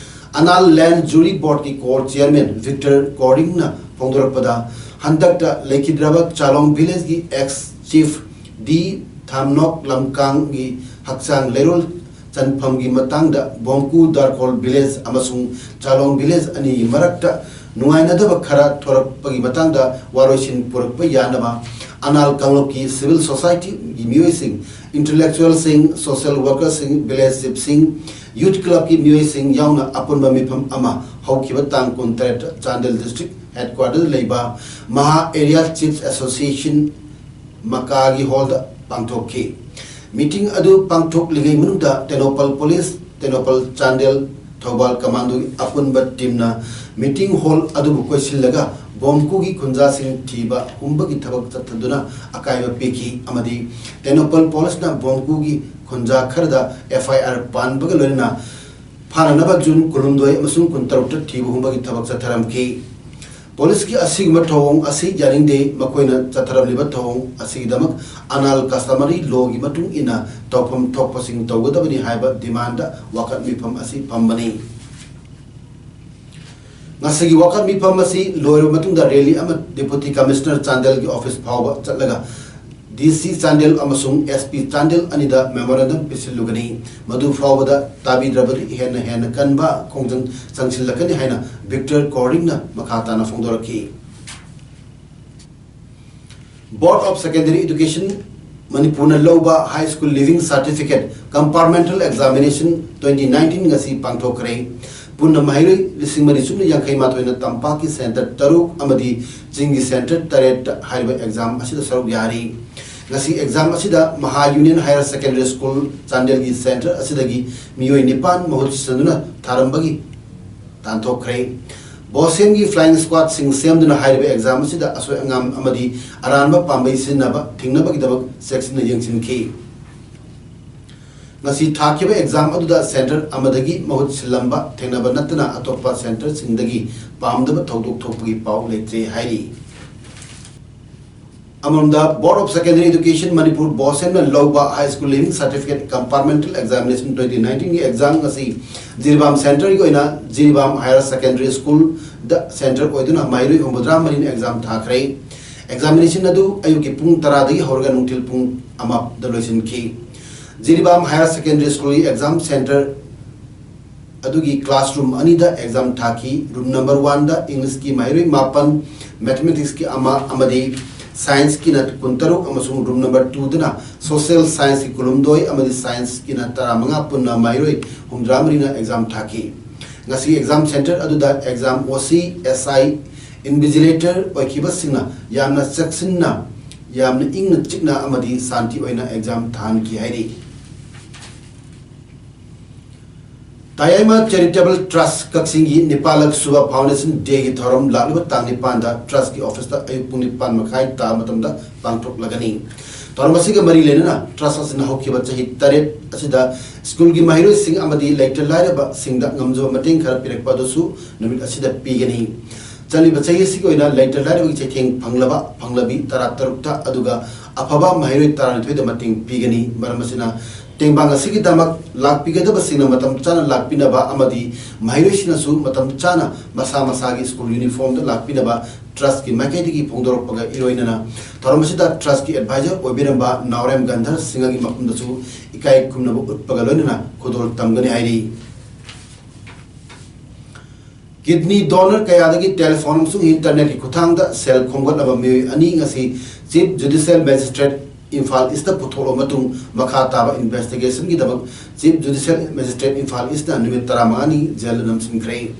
ꯑꯅꯥꯜ ꯂꯦꯟ ꯖꯨꯔꯤ ꯕꯣꯔꯗꯀꯤ ꯀꯣꯔꯠ ꯆꯤꯌꯔꯃꯦꯟ ꯚꯤꯛꯇꯔ ꯀꯣꯔꯤꯡꯅ ꯐꯣꯡꯗꯣꯔꯛꯄꯗ, ꯍꯟꯗꯛꯇ ꯂꯩꯈꯤꯗ꯭ꯔꯕ ꯆꯥꯂꯣꯡ ꯚꯤꯂꯦꯖꯀꯤ ꯑꯦꯛꯁ ꯆꯤꯐ ꯗꯤ ꯊꯥꯝꯅꯣꯛ ꯂꯝꯀꯥꯡꯒꯤ ꯍꯛꯆꯥꯡ ꯂꯩꯔꯣꯜ ꯆꯟꯐꯝꯒꯤ ꯃꯇꯥꯡꯗ ꯕꯣꯝꯀꯨ ꯗꯥꯔꯀꯣꯜ ꯚꯤꯂꯦꯖ ꯑꯃꯁꯨꯡ ꯆꯥꯂꯣꯡ ꯚꯤꯂꯦꯖ ꯑꯅꯤꯒꯤ ꯃꯔꯛꯇ ꯅꯨꯡꯉꯥꯏꯅꯗꯕ ꯈꯔ ꯊꯣꯔꯛꯄꯒꯤ ꯃꯇꯥꯡꯗ ꯋꯥꯔꯣꯏꯁꯤꯟ ꯄꯨꯔꯛꯄ ꯌꯥꯅꯕ ꯑꯅꯥꯜ ꯀꯥꯡꯂꯨꯞꯀꯤ ꯁꯤꯚꯤꯜ ꯁꯣꯁꯥꯏꯇꯤꯒꯤ ꯃꯤꯑꯣꯏꯁꯤꯡ, ꯏꯟꯇꯦꯂꯦꯛꯆꯨꯋꯦꯜꯁꯤꯡ, ꯁꯣꯁꯤꯌꯦꯜ ꯋꯥꯔꯀꯔꯁꯤꯡ, ꯚꯤꯂꯦꯖ ꯆꯤꯐꯁꯤꯡ, ꯌꯨꯊ ꯀ꯭ꯂꯕꯀꯤ ꯃꯤꯑꯣꯏꯁꯤꯡ ꯌꯥꯎꯅ ꯑꯄꯨꯟꯕ ꯃꯤꯐꯝ ꯑꯃ ꯍꯧꯈꯤꯕ ꯇꯥꯡ ꯀꯨꯟꯇꯔꯦꯠꯇ ꯆꯥꯟꯗꯦꯜ ꯗꯤꯁꯇ꯭ꯔꯤꯛ ꯍꯦꯗꯀ꯭ꯋꯥꯇꯔꯗ ꯂꯩꯕ ꯃꯍꯥ ꯑꯦꯔꯤꯌꯥ ꯆꯤꯐ ꯑꯦꯁꯣꯁꯤꯌꯦꯁꯟ ꯃꯀꯥꯒꯤ ꯍꯣꯜꯗ ꯄꯥꯡꯊꯣꯛꯈꯤ꯫ ꯃꯤꯇꯤꯡ ꯑꯗꯨ ꯄꯥꯡꯊꯣꯛꯂꯤꯉꯩ ꯃꯅꯨꯡꯗ ꯇꯦꯡꯅꯧꯄꯜ ꯄꯨꯂꯤꯁ, ꯇꯦꯡꯅꯧꯄꯜ, ꯆꯥꯟꯗꯦꯜ, ꯊꯧꯕꯥꯜ ꯀꯃꯥꯟꯗꯣꯒꯤ ꯑꯄꯨꯟꯕ ꯇꯤꯝꯅ ꯃꯤꯇꯤꯡ ꯍꯣꯜ ꯑꯗꯨꯕꯨ ꯀꯣꯏꯁꯤꯜꯂꯒ ꯕꯣꯝꯀꯨꯒꯤ ꯈꯨꯟꯖꯥꯁꯤꯡ ꯊꯤꯕ ꯍꯨꯝꯕꯒꯤ ꯊꯕꯛ ꯆꯠꯊꯗꯨꯅ ꯑꯀꯥꯏꯕ ꯄꯤꯈꯤ ꯑꯃꯗꯤ ꯇꯦꯡꯅꯧꯄꯜ ꯄꯨꯂꯤꯁꯅ ꯕꯣꯝꯀꯨꯒꯤ ꯈꯨꯟꯖꯥ ꯈꯔꯗ ꯑꯦꯐ ꯑꯥꯏ ꯑꯥꯔ ꯄꯥꯟꯕꯒ ꯂꯣꯏꯅꯅ ꯐꯥꯅꯅꯕ ꯖꯨꯟ ꯀꯨꯟꯍꯨꯝꯗꯣꯏ ꯑꯃꯁꯨꯡ ꯀꯨꯟꯇꯔꯨꯛꯇ ꯊꯤꯕ ꯍꯨꯝꯕꯒꯤ ꯊꯕꯛ ꯆꯠꯊꯔꯝꯈꯤ꯫ ꯄꯨꯂꯤꯁꯀꯤ ꯑꯁꯤꯒꯨꯝꯕ ꯊꯧꯑꯣꯡ ꯑꯁꯤ ꯌꯥꯅꯤꯡꯗꯦ, ꯃꯈꯣꯏꯅ ꯆꯠꯊꯔꯝꯂꯤꯕ ꯊꯧꯑꯣꯡ ꯑꯁꯤꯒꯤꯗꯃꯛ ꯑꯅꯥꯜ ꯀꯁꯇꯃꯔꯤ ꯂꯣꯒꯤ ꯃꯇꯨꯡ ꯏꯟꯅ ꯇꯧꯐꯝ ꯊꯣꯛꯄꯁꯤꯡ ꯇꯧꯒꯗꯕꯅꯤ ꯍꯥꯏꯕ ꯗꯤꯃꯥꯟꯗ ꯋꯥꯀꯠ ꯃꯤꯐꯝ ꯑꯁꯤ ꯐꯝꯕꯅꯤ꯫ ꯉꯁꯤꯒꯤ ꯋꯥꯀꯠ ꯃꯤꯐꯝ ꯑꯁꯤ ꯂꯣꯏꯔꯕ ꯃꯇꯨꯡꯗ ꯔꯦꯂꯤ ꯑꯃ ꯗꯤꯄꯨꯇꯤ ꯀꯃꯤꯁꯅꯔ ꯆꯥꯟꯗꯦꯜꯒꯤ ꯑꯣꯐꯤꯁ ꯐꯥꯎꯕ ꯆꯠꯂꯒ ꯗꯤ ꯁꯤ ꯆꯥꯟꯗꯦꯜ ꯑꯃꯁꯨꯡ ꯑꯦꯁ ꯄꯤ ꯆꯥꯟꯗꯦꯜ ꯑꯅꯤꯗ ꯃꯦꯃꯣꯔꯦꯟꯗꯝ ꯄꯤꯁꯤꯜꯂꯨꯒꯅꯤ꯫ ꯃꯗꯨ ꯐꯥꯎꯕꯗ ꯇꯥꯕꯤꯗ꯭ꯔꯕꯗꯤ ꯍꯦꯟꯅ ꯍꯦꯟꯅ ꯀꯟꯕ ꯈꯣꯡꯖꯪ ꯆꯪꯁꯤꯜꯂꯛꯀꯅꯤ ꯍꯥꯏꯅ ꯚꯤꯛꯇꯔ ꯀꯣꯔꯤꯡꯅ ꯃꯈꯥ ꯇꯥꯅ ꯐꯣꯡꯗꯣꯔꯛꯈꯤ꯫ Board of Secondary Education ꯃꯅꯤꯄꯨꯔꯅ ꯂꯧꯕ High School Leaving Certificate Compartmental Examination twenty nineteen ꯉꯁꯤ ꯄꯥꯡꯊꯣꯛꯈ꯭ꯔꯦ꯫ ꯄꯨꯟꯅ ꯃꯍꯩꯔꯣꯏ ꯂꯤꯁꯤꯡ ꯃꯔꯤ ꯆꯨꯝꯅ ꯌꯥꯡꯈꯩ ꯃꯥꯊꯣꯏꯅ ꯇꯝꯄꯥꯛꯀꯤ ꯁꯦꯟꯇꯔ ꯇꯔꯨꯛ ꯑꯃꯗꯤ ꯆꯤꯡꯒꯤ ꯁꯦꯟꯇꯔ ꯇꯔꯦꯠꯇ ꯍꯥꯏꯔꯤꯕ ꯑꯦꯛꯖꯥꯝ ꯑꯁꯤꯗ ꯁꯔꯨꯛ ꯌꯥꯔꯤ꯫ ꯉꯁꯤ ꯑꯦꯛꯖꯥꯝ ꯑꯁꯤꯗ ꯃꯍꯥ ꯌꯨꯅꯤꯌꯟ ꯍꯥꯌꯔ ꯁꯦꯀꯦꯟꯗꯔꯤ ꯁ꯭ꯀꯨꯜ ꯆꯥꯟꯗꯦꯜꯒꯤ ꯁꯦꯟꯇꯔ ꯑꯁꯤꯗꯒꯤ ꯃꯤꯑꯣꯏ ꯅꯤꯄꯥꯟ ꯃꯍꯨꯠ ꯁꯤꯟꯗꯨꯅ ꯊꯥꯔꯝꯕꯒꯤ ꯇꯥꯟꯊꯣꯛꯈ꯭ꯔꯦ꯫ ꯕꯣꯁꯦꯟꯒꯤ ꯐ꯭ꯂꯥꯏꯌꯤꯡ ꯁ꯭ꯀ꯭ꯋꯥꯗꯁꯤꯡ ꯁꯦꯝꯗꯨꯅ ꯍꯥꯏꯔꯤꯕ ꯑꯦꯛꯖꯥꯝ ꯑꯁꯤꯗ ꯑꯁꯣꯏ ꯑꯉꯥꯝ ꯑꯃꯗꯤ ꯑꯔꯥꯟꯕ ꯄꯥꯝꯕꯩ ꯁꯤꯖꯤꯟꯅꯕ ꯊꯤꯡꯅꯕꯒꯤꯗꯃꯛ ꯆꯦꯛꯁꯤꯟꯅ ꯌꯦꯡꯁꯤꯟꯈꯤ꯫ ꯉꯁꯤ ꯊꯥꯈꯤꯕ ꯑꯦꯛꯖꯥꯝ ꯑꯗꯨꯗ ꯁꯦꯟꯇꯔ ꯑꯃꯗꯒꯤ ꯃꯍꯨꯠ ꯁꯤꯜꯂꯝꯕ ꯊꯦꯡꯅꯕ ꯅꯠꯇꯅ ꯑꯇꯣꯞꯄ ꯁꯦꯟꯇꯔꯁꯤꯡꯗꯒꯤ ꯄꯥꯝꯗꯕ ꯊꯧꯗꯣꯛ ꯊꯣꯛꯄꯒꯤ ꯄꯥꯎ ꯂꯩꯇ꯭ꯔꯦ ꯍꯥꯏꯔꯤ꯫ ꯑꯃꯔꯣꯝꯗ, Board of Secondary Education Manipur, ꯕꯣꯁꯦꯟꯅ ꯂꯧꯕ High School Leaving Certificate Compartmental Examination twenty nineteenꯒꯤ ꯑꯦꯛꯖꯥꯝ ꯑꯁꯤ ꯖꯤꯔꯤꯕꯥꯝ ꯁꯦꯟꯇꯔꯒꯤ ꯑꯣꯏꯅ ꯖꯤꯔꯤꯕꯥꯝ ꯍꯥꯌꯔ ꯁꯦꯀꯦꯟꯗꯔꯤ ꯁ꯭ꯀꯨꯜꯗ ꯁꯦꯟꯇꯔ ꯑꯣꯏꯗꯨꯅ ꯃꯍꯩꯔꯣꯏ ꯍꯨꯝꯐꯨꯇꯔꯥ ꯃꯔꯤꯅ ꯑꯦꯛꯖꯥꯝ ꯊꯥꯈ꯭ꯔꯦ꯫ ꯑꯦꯛꯖꯥꯃꯤꯅꯦꯁꯟ ꯑꯗꯨ ꯑꯌꯨꯛꯀꯤ ꯄꯨꯡ ꯇꯔꯥꯗꯒꯤ ꯍꯧꯔꯒ ꯅꯨꯡꯊꯤꯜ ꯄꯨꯡ ꯑꯃꯗ ꯂꯣꯏꯁꯤꯟꯈꯤ꯫ ꯖꯤꯔꯤꯕꯥꯝ ꯍꯥꯌꯔ ꯁꯦꯀꯦꯟꯗꯔꯤ ꯁ꯭ꯀꯨꯜꯒꯤ ꯑꯦꯛꯖꯥꯝ ꯁꯦꯟꯇꯔ ꯑꯗꯨꯒꯤ ꯀ꯭ꯂꯥꯁꯔꯨꯝ ꯑꯅꯤꯗ ꯑꯦꯛꯖꯥꯝ ꯊꯥꯈꯤ꯫ ꯔꯨꯝ ꯅꯝꯕꯔ ꯋꯥꯟꯗ ꯏꯪꯂꯤꯁꯀꯤ ꯃꯍꯩꯔꯣꯏ ꯃꯥꯄꯟ, ꯃꯦꯊꯃꯦꯇꯤꯛꯁꯀꯤ ꯑꯃ ꯑꯃꯗꯤ ꯁꯥꯏꯟꯁꯀꯤꯅ ꯀꯨꯟꯇꯔꯨꯛ ꯑꯃꯁꯨꯡ ꯔꯨꯝ ꯅꯝꯕꯔ ꯇꯨꯗꯅ ꯁꯣꯁꯤꯌꯦꯜ ꯁꯥꯏꯟꯁꯀꯤ ꯀꯨꯟꯍꯨꯝꯗꯣꯏ ꯑꯃꯗꯤ ꯁꯥꯏꯟꯁꯀꯤꯅ ꯇꯔꯥꯃꯉꯥ, ꯄꯨꯟꯅ ꯃꯍꯩꯔꯣꯏ ꯍꯨꯝꯐꯨꯇꯔꯥ ꯃꯔꯤꯅ ꯑꯦꯛꯖꯥꯝ ꯊꯥꯈꯤ꯫ ꯉꯁꯤ ꯑꯦꯛꯖꯥꯝ ꯁꯦꯟꯇꯔ ꯑꯗꯨꯗ ꯑꯦꯛꯖꯥꯝ ꯑꯣ ꯁꯤ, ꯑꯦꯁ ꯑꯥꯏ, Invigilator ꯑꯣꯏꯈꯤꯕꯁꯤꯡꯅ ꯌꯥꯝꯅ ꯆꯦꯛꯁꯤꯟꯅ, ꯌꯥꯝꯅ ꯏꯪꯅ ꯆꯤꯛꯅ ꯑꯃꯗꯤ ꯁꯥꯟꯇꯤ ꯑꯣꯏꯅ exam ꯊꯥꯍꯟꯈꯤ ꯍꯥꯏꯔꯤ꯫ ꯇꯌꯥꯏꯃ Charitable Trust ꯀꯛꯆꯤꯡꯒꯤ ꯅꯤꯄꯥꯜꯂꯛ ꯁꯨꯕ Foundation Day ꯒꯤ ꯊꯧꯔꯝ ꯂꯥꯛꯂꯤꯕ ꯇꯥꯡ ꯅꯤꯄꯥꯟꯗ Trust ꯀꯤ office ꯇ ꯑꯌꯨꯛ ꯄꯨꯡ ꯅꯤꯄꯥꯟ ꯃꯈꯥꯏ ꯇꯥꯕ ꯃꯇꯝꯗ ꯄꯥꯡꯊꯣꯛꯂꯒꯅꯤ꯫ ꯊꯧꯔꯝ ꯑꯁꯤꯒ ꯃꯔꯤ ꯂꯩꯅꯅ Trust ꯑꯁꯤꯅ ꯍꯧꯈꯤꯕ ꯆꯍꯤ ꯇꯔꯦꯠ ꯑꯁꯤꯗ school ꯒꯤ ꯃꯍꯩꯔꯣꯏꯁꯤꯡ ꯑꯃꯗꯤ ꯂꯩꯇ ꯂꯥꯏꯔꯕꯁꯤꯡꯗ ꯉꯝꯖꯕ ꯃꯇꯦꯡ ꯈꯔ ꯄꯤꯔꯛꯄ ꯑꯗꯨꯁꯨ ꯅꯨꯃꯤꯠ ꯑꯁꯤꯗ ꯄꯤꯒꯅꯤ꯫ ꯆꯠꯂꯤꯕ ꯆꯍꯤ ꯑꯁꯤꯒꯤ ꯑꯣꯏꯅ ꯂꯩꯇ ꯂꯥꯏꯔꯕꯒꯤ ꯆꯩꯊꯦꯡ ꯐꯪꯂꯕ ꯐꯪꯂꯕꯤ ꯇꯔꯥꯇꯔꯨꯛꯇ, ꯑꯗꯨꯒ ꯑꯐꯕ ꯃꯍꯩꯔꯣꯏ ꯇꯔꯥꯅꯤꯊꯣꯏꯗ ꯃꯇꯦꯡ ꯄꯤꯒꯅꯤ꯫ ꯃꯔꯝ ꯑꯁꯤꯅ, ꯇꯦꯡꯕꯥꯡ ꯑꯁꯤꯒꯤꯗꯃꯛ ꯂꯥꯛꯄꯤꯒꯗꯕꯁꯤꯡꯅ ꯃꯇꯝ ꯆꯥꯅ ꯂꯥꯛꯄꯤꯅꯕ ꯑꯃꯗꯤ ꯃꯍꯩꯔꯣꯏꯁꯤꯡꯅꯁꯨ ꯃꯇꯝ ꯆꯥꯅ ꯃꯁꯥ ꯃꯁꯥꯒꯤ school uniform ꯗ ꯂꯥꯛꯄꯤꯅꯕ Trust ꯀꯤ ꯃꯥꯏꯀꯩꯗꯒꯤ ꯐꯣꯡꯗꯣꯔꯛꯄꯒ ꯏꯔꯣꯏꯅꯅ, ꯊꯧꯔꯝ ꯑꯁꯤꯗ Trust ꯀꯤ advisor ꯑꯣꯏꯕꯤꯔꯝꯕ ꯅꯥꯎꯔꯦꯝ ꯒꯟꯙꯔ ꯁꯤꯡꯍꯒꯤ ꯃꯐꯝꯗꯁꯨ ꯏꯀꯥꯏ ꯈꯨꯝꯅꯕ ꯎꯠꯄꯒ ꯂꯣꯏꯅꯅ ꯈꯨꯗꯣꯜ ꯇꯝꯒꯅꯤ ꯍꯥꯏꯔꯤ꯫ Kidney donor ꯀꯌꯥꯗꯒꯤ telephone ꯑꯃꯁꯨꯡ internet ꯀꯤ ꯈꯨꯠꯊꯥꯡꯗ ꯁꯦꯜ ꯈꯣꯝꯒꯠꯂꯕ ꯃꯤꯑꯣꯏ ꯑꯅꯤ ꯉꯁꯤ Chief Judicial Magistrate Imphal East ꯇ ꯄꯨꯊꯣꯛꯂꯕ ꯃꯇꯨꯡ, ꯃꯈꯥ ꯇꯥꯕ investigation ꯒꯤꯗꯃꯛ Chief Judicial Magistrate Imphal East ꯅ ꯅꯨꯃꯤꯠ ꯇꯔꯥꯃꯉꯥꯅꯤ jail ꯗ ꯅꯝꯁꯤꯟꯈ꯭ꯔꯦ꯫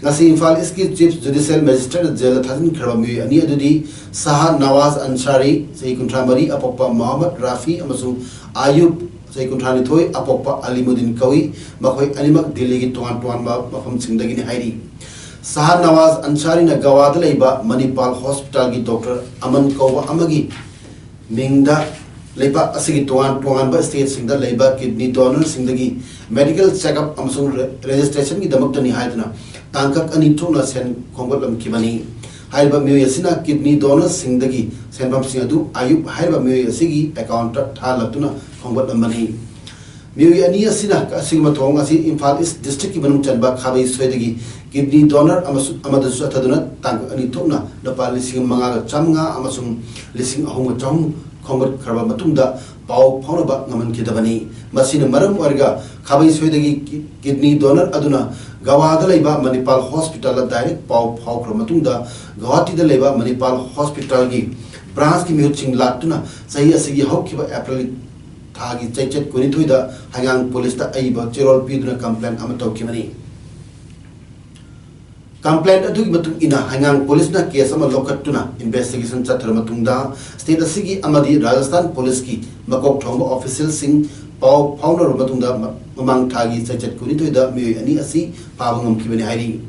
ꯉꯁꯤ ꯏꯝꯐꯥꯜ East ꯀꯤ Chief Judicial Magistrate ꯅ jail ꯗ ꯊꯥꯖꯤꯟꯈ꯭ꯔꯕ ꯃꯤꯑꯣꯏ ꯑꯅꯤ ꯑꯗꯨꯗꯤ ꯁꯍꯥ ꯅꯋꯥꯖ ꯑꯟꯁꯥꯔꯤ, ꯆꯍꯤ ꯀꯨꯟꯊ꯭ꯔꯥ ꯃꯔꯤ, ꯑꯄꯣꯛꯄ ꯃꯣꯍꯝꯃꯗ ꯔꯥꯐꯤ, ꯑꯃꯁꯨꯡ ꯑꯌꯨꯕ, ꯆꯍꯤ ꯀꯨꯟꯊ꯭ꯔꯥ ꯅꯤꯊꯣꯏ, ꯑꯄꯣꯛꯄ ꯑꯂꯤꯃꯨꯗꯤꯟ ꯀꯧꯏ꯫ ꯃꯈꯣꯏ ꯑꯅꯤꯃꯛ ꯗꯤꯜꯂꯤꯒꯤ ꯇꯣꯉꯥꯟ ꯇꯣꯉꯥꯟꯕ ꯃꯐꯝꯁꯤꯡꯗꯒꯤꯅꯤ ꯍꯥꯏꯔꯤ꯫ ꯁꯍꯥ ꯅꯋꯥꯖ ꯑꯟꯁꯥꯔꯤꯅ ꯒꯋꯥꯗ ꯂꯩꯕ ꯃꯅꯤꯄꯥꯜ ꯍꯣꯁꯄꯤꯇꯥꯜꯒꯤ doctor ꯑꯃꯟ ꯀꯧꯕ ꯑꯃꯒꯤ ꯃꯤꯡꯗ ꯂꯩꯕꯥꯛ ꯑꯁꯤꯒꯤ ꯇꯣꯉꯥꯟ ꯇꯣꯉꯥꯟꯕ state ꯁꯤꯡꯗ ꯂꯩꯕ kidney donor ꯁꯤꯡꯗꯒꯤ medical checkup ꯑꯃꯁꯨꯡ re-, registration ꯒꯤꯗꯃꯛꯇꯅꯤ ꯍꯥꯏꯗꯨꯅ ꯇꯥꯡꯀꯛ ꯑꯅꯤ ꯊꯣꯛꯅ ꯁꯦꯟ ꯈꯣꯝꯒꯠꯂꯝꯈꯤꯕꯅꯤ꯫ ꯍꯥꯏꯔꯤꯕ ꯃꯤꯑꯣꯏ ꯑꯁꯤꯅ kidney donor ꯁꯤꯡꯗꯒꯤ ꯁꯦꯟꯐꯝꯁꯤꯡ ꯑꯗꯨ ꯑꯌꯨꯕ ꯍꯥꯏꯔꯤꯕ ꯃꯤꯑꯣꯏ ꯑꯁꯤꯒꯤ account ꯇ ꯊꯥꯍꯜꯂꯛꯇꯨꯅ ꯈꯣꯝꯒꯠꯂꯝꯕꯅꯤ꯫ ꯃꯤꯑꯣꯏ ꯑꯅꯤ ꯑꯁꯤꯅ ꯑꯁꯤꯒꯨꯝꯕ ꯊꯧꯑꯣꯡ ꯑꯁꯤ ꯏꯝꯐꯥꯜ East district ꯀꯤ ꯃꯅꯨꯡ ꯆꯟꯕ ꯈꯥꯕꯩ ꯁꯣꯏꯗꯒꯤ kidney donor ꯑꯃꯁꯨ-, ꯑꯃꯗ ꯆꯠꯊꯗꯨꯅ ꯇꯥꯡꯀꯛ ꯑꯅꯤ ꯊꯣꯛꯅ ꯂꯨꯄꯥ ꯂꯤꯁꯤꯡ ꯃꯉꯥꯒ ꯆꯥꯝꯃꯉꯥ ꯑꯃꯁꯨꯡ ꯂꯤꯁꯤꯡ ꯑꯍꯨꯝꯒ ꯆꯍꯨꯝ ꯈꯣꯝꯒꯠꯈ꯭ꯔꯕ ꯃꯇꯨꯡꯗ ꯄꯥꯎ ꯐꯥꯎꯅꯕ ꯉꯝꯍꯟꯈꯤꯗꯕꯅꯤ꯫ ꯃꯁꯤꯅ ꯃꯔꯝ ꯑꯣꯏꯔꯒ ꯈꯥꯕꯩ ꯁꯣꯏꯗꯒꯤ ki-, kidney donor ꯑꯗꯨꯅ ꯒꯋꯥꯗ ꯂꯩꯕ ꯃꯅꯤꯄꯥꯜ ꯍꯣꯁꯄꯤꯇꯥꯜꯗ direct ꯄꯥꯎ ꯐꯥꯎꯈ꯭ꯔꯕ ꯃꯇꯨꯡꯗ, ꯒꯧꯍꯥꯇꯤꯗ ꯂꯩꯕ ꯃꯅꯤꯄꯥꯜ ꯍꯣꯁꯄꯤꯇꯥꯜꯒꯤ branch ꯀꯤ ꯃꯤꯍꯨꯠꯁꯤꯡ ꯂꯥꯛꯇꯨꯅ ꯆꯍꯤ ꯑꯁꯤꯒꯤ ꯍꯧꯈꯤꯕ April ꯊꯥꯒꯤ ꯆꯩꯆꯠ ꯀꯨꯟꯅꯤꯊꯣꯏꯗ ꯍꯩꯉꯥꯡ police ꯇ ꯑꯏꯕ ꯆꯦꯔꯣꯜ ꯄꯤꯗꯨꯅ complaint ꯑꯃ ꯇꯧꯈꯤꯕꯅꯤ꯫ Complaint ꯑꯗꯨꯒꯤ ꯃꯇꯨꯡ ꯏꯟꯅ ꯍꯩꯉꯥꯡ ꯄꯨꯂꯤꯁꯅ ꯀꯦꯁ ꯑꯃ ꯂꯧꯈꯠꯇꯨꯅ ꯏꯟꯚꯦꯁꯇꯤꯒꯦꯁꯟ ꯆꯠꯊꯔꯕ ꯃꯇꯨꯡꯗ, ꯁ꯭ꯇꯦꯠ ꯑꯁꯤꯒꯤ ꯑꯃꯗꯤ ꯔꯥꯖꯁꯊꯥꯟ ꯄꯨꯂꯤꯁꯀꯤ ꯃꯀꯣꯛ ꯊꯣꯡꯕ ꯑꯣꯐꯤꯁꯤꯌꯦꯜꯁꯤꯡ ꯄꯥꯎ ꯐꯥꯎꯅꯔꯕ ꯃꯇꯨꯡꯗ, ꯃ-, ꯃꯃꯥꯡ ꯊꯥꯒꯤ ꯆꯩꯆꯠ ꯀꯨꯟꯅꯤꯊꯣꯏꯗ ꯃꯤꯑꯣꯏ ꯑꯅꯤ ꯑꯁꯤ ꯐꯥꯕ ꯉꯝꯈꯤꯕꯅꯤ ꯍꯥꯏꯔꯤ꯫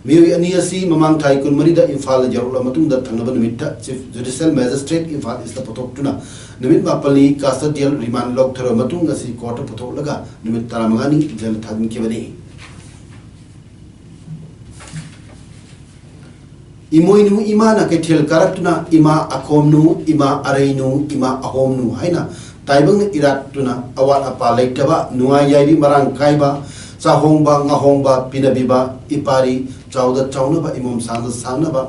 ꯃꯤꯑꯣꯏ ꯑꯅꯤ ꯑꯁꯤ ꯃꯃꯥꯡ ꯊꯥꯒꯤ ꯀꯨꯟꯃꯔꯤꯗ ꯏꯝꯐꯥꯜꯗ ꯌꯧꯔꯛꯂꯕ ꯃꯇꯨꯡꯗ, ꯊꯪꯅꯕ ꯅꯨꯃꯤꯠꯇ ꯆꯤꯐ ꯖꯨꯗꯤꯁꯤꯌꯦꯜ ꯃꯦꯖꯤꯁꯇ꯭ꯔꯦꯠ ꯏꯝꯐꯥꯜ ꯏꯁꯇ ꯄꯨꯊꯣꯛꯇꯨꯅ ꯅꯨꯃꯤꯠ ꯃꯥꯄꯜꯅꯤ ꯀꯁꯇꯗꯤꯌꯦꯜ ꯔꯤꯃꯥꯟ ꯂꯧꯊꯔꯕ ꯃꯇꯨꯡ ꯑꯁꯤ ꯀꯣꯔꯠꯇ ꯄꯨꯊꯣꯛꯂꯒ ꯅꯨꯃꯤꯠ ꯇꯔꯥꯃꯉꯥꯅꯤ ꯖꯦꯜꯗ ꯊꯥꯖꯤꯟꯈꯤꯕꯅꯤ꯫ ꯏꯃꯣꯏꯅꯨ ꯏꯃꯥꯅ ꯀꯩꯊꯦꯜ ꯀꯥꯔꯛꯇꯨꯅ, "ꯏꯃꯥ ꯑꯈꯣꯝꯅꯨ, ꯏꯃꯥ ꯑꯔꯩꯅꯨ, ꯏꯃꯥ ꯑꯍꯣꯝꯅꯨ" ꯍꯥꯏꯅ ꯇꯥꯏꯕꯪꯅ ꯏꯔꯥꯠꯇꯨꯅ, ꯑꯋꯥꯠ ꯑꯄꯥ ꯂꯩꯇꯕ, ꯅꯨꯡꯉꯥꯏ ꯌꯥꯏꯕꯤ ꯃꯔꯥꯡ ꯀꯥꯏꯕ, ꯆꯥꯍꯣꯡꯕ ꯉꯥꯍꯣꯡꯕ ꯄꯤꯅꯕꯤꯕ, ꯏꯄꯥꯔꯤ ꯆꯥꯎꯗ ꯆꯥꯎꯅꯕ, ꯏꯃꯣꯝ ꯁꯥꯡꯗ ꯁꯥꯡꯅꯕ,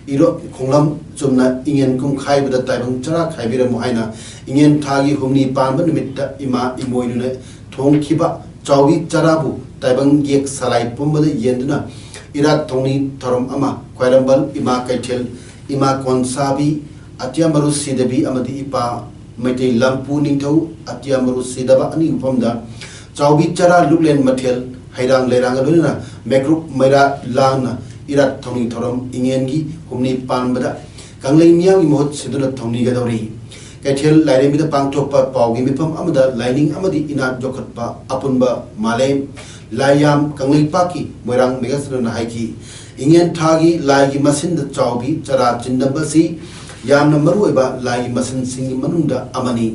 ꯏꯔꯣꯠ ꯈꯣꯡꯂꯝ ꯆꯨꯝꯅ ꯏꯉꯦꯟ ꯀꯨꯝꯈꯥꯏꯕꯗ ꯇꯥꯏꯕꯪ ꯆꯔꯥ ꯈꯥꯏꯕꯤꯔꯝꯃꯨ ꯍꯥꯏꯅ ꯏꯉꯦꯟ ꯊꯥꯒꯤ ꯍꯨꯝꯅꯤ ꯄꯥꯟꯕ ꯅꯨꯃꯤꯠꯇ ꯏꯃꯥ ꯏꯃꯣꯏꯅꯨꯅ ꯊꯣꯡꯈꯤꯕ ꯆꯥꯎꯕꯤ ꯆꯔꯥꯕꯨ ꯇꯥꯏꯕꯪ ꯌꯦꯛ ꯁꯂꯥꯏ ꯄꯨꯝꯕꯗ ꯌꯦꯟꯗꯨꯅ ꯏꯔꯥꯠ ꯊꯧꯅꯤ ꯊꯧꯔꯝ ꯑꯃ ꯈ꯭ꯋꯥꯏꯔꯝꯕꯟ ꯏꯃꯥ ꯀꯩꯊꯦꯜ, ꯏꯃꯥ ꯀꯣꯟꯁꯥꯕꯤ, ꯑꯇꯤꯌꯥ ꯃꯔꯨ ꯁꯤꯗꯕꯤ ꯑꯃꯗꯤ ꯏꯄꯥ ꯃꯩꯇꯩ ꯂꯝꯄꯨ ꯅꯤꯡꯊꯧ ꯑꯇꯤꯌꯥ ꯃꯔꯨ ꯁꯤꯗꯕ ꯑꯅꯤꯒꯤ ꯃꯐꯝꯗ ꯆꯥꯎꯕꯤ ꯆꯔꯥ ꯂꯨꯛꯂꯦꯟ ꯃꯊꯦꯜ ꯍꯩꯔꯥꯡ ꯂꯩꯔꯥꯡꯒ ꯂꯣꯏꯅꯅ ꯃꯦꯀ꯭ꯔꯨꯞ ꯃꯩꯔꯥ ꯂꯥꯡꯅ ꯏꯔꯥꯠ ꯊꯧꯅꯤ ꯊꯧꯔꯝ ꯏꯉꯦꯟꯒꯤ ꯍꯨꯝꯅꯤ ꯄꯥꯟꯕꯗ ꯀꯪꯂꯩ ꯃꯤꯌꯥꯝꯒꯤ ꯃꯍꯨꯠ ꯁꯤꯟꯗꯨꯅ ꯊꯧꯅꯤꯒꯗꯧꯔꯤ꯫ ꯀꯩꯊꯦꯜ ꯂꯥꯏꯔꯦꯝꯕꯤꯗ ꯄꯥꯡꯊꯣꯛꯄ ꯄꯥꯎꯒꯤ ꯃꯤꯐꯝ ꯑꯃꯗ ꯂꯥꯏꯅꯤꯡ ꯑꯃꯗꯤ ꯏꯅꯥꯠ ꯌꯣꯛꯈꯠꯄ ꯑꯄꯨꯟꯕ ꯃꯥꯂꯦꯝ ꯂꯥꯏꯌꯥꯝ ꯀꯪꯂꯩꯄꯥꯛꯀꯤ ꯃꯣꯏꯔꯥꯡ ꯃꯦꯘꯁꯅꯅ ꯍꯥꯏꯈꯤ, ꯏꯉꯦꯟ ꯊꯥꯒꯤ ꯂꯥꯏꯒꯤ ꯃꯁꯤꯟꯗ ꯆꯥꯎꯕꯤ ꯆꯔꯥ ꯆꯤꯟꯗꯝꯕ ꯑꯁꯤ ꯌꯥꯝꯅ ꯃꯔꯨꯑꯣꯏꯕ ꯂꯥꯏꯒꯤ ꯃꯁꯤꯟꯁꯤꯡꯒꯤ ꯃꯅꯨꯡꯗ ꯑꯃꯅꯤ꯫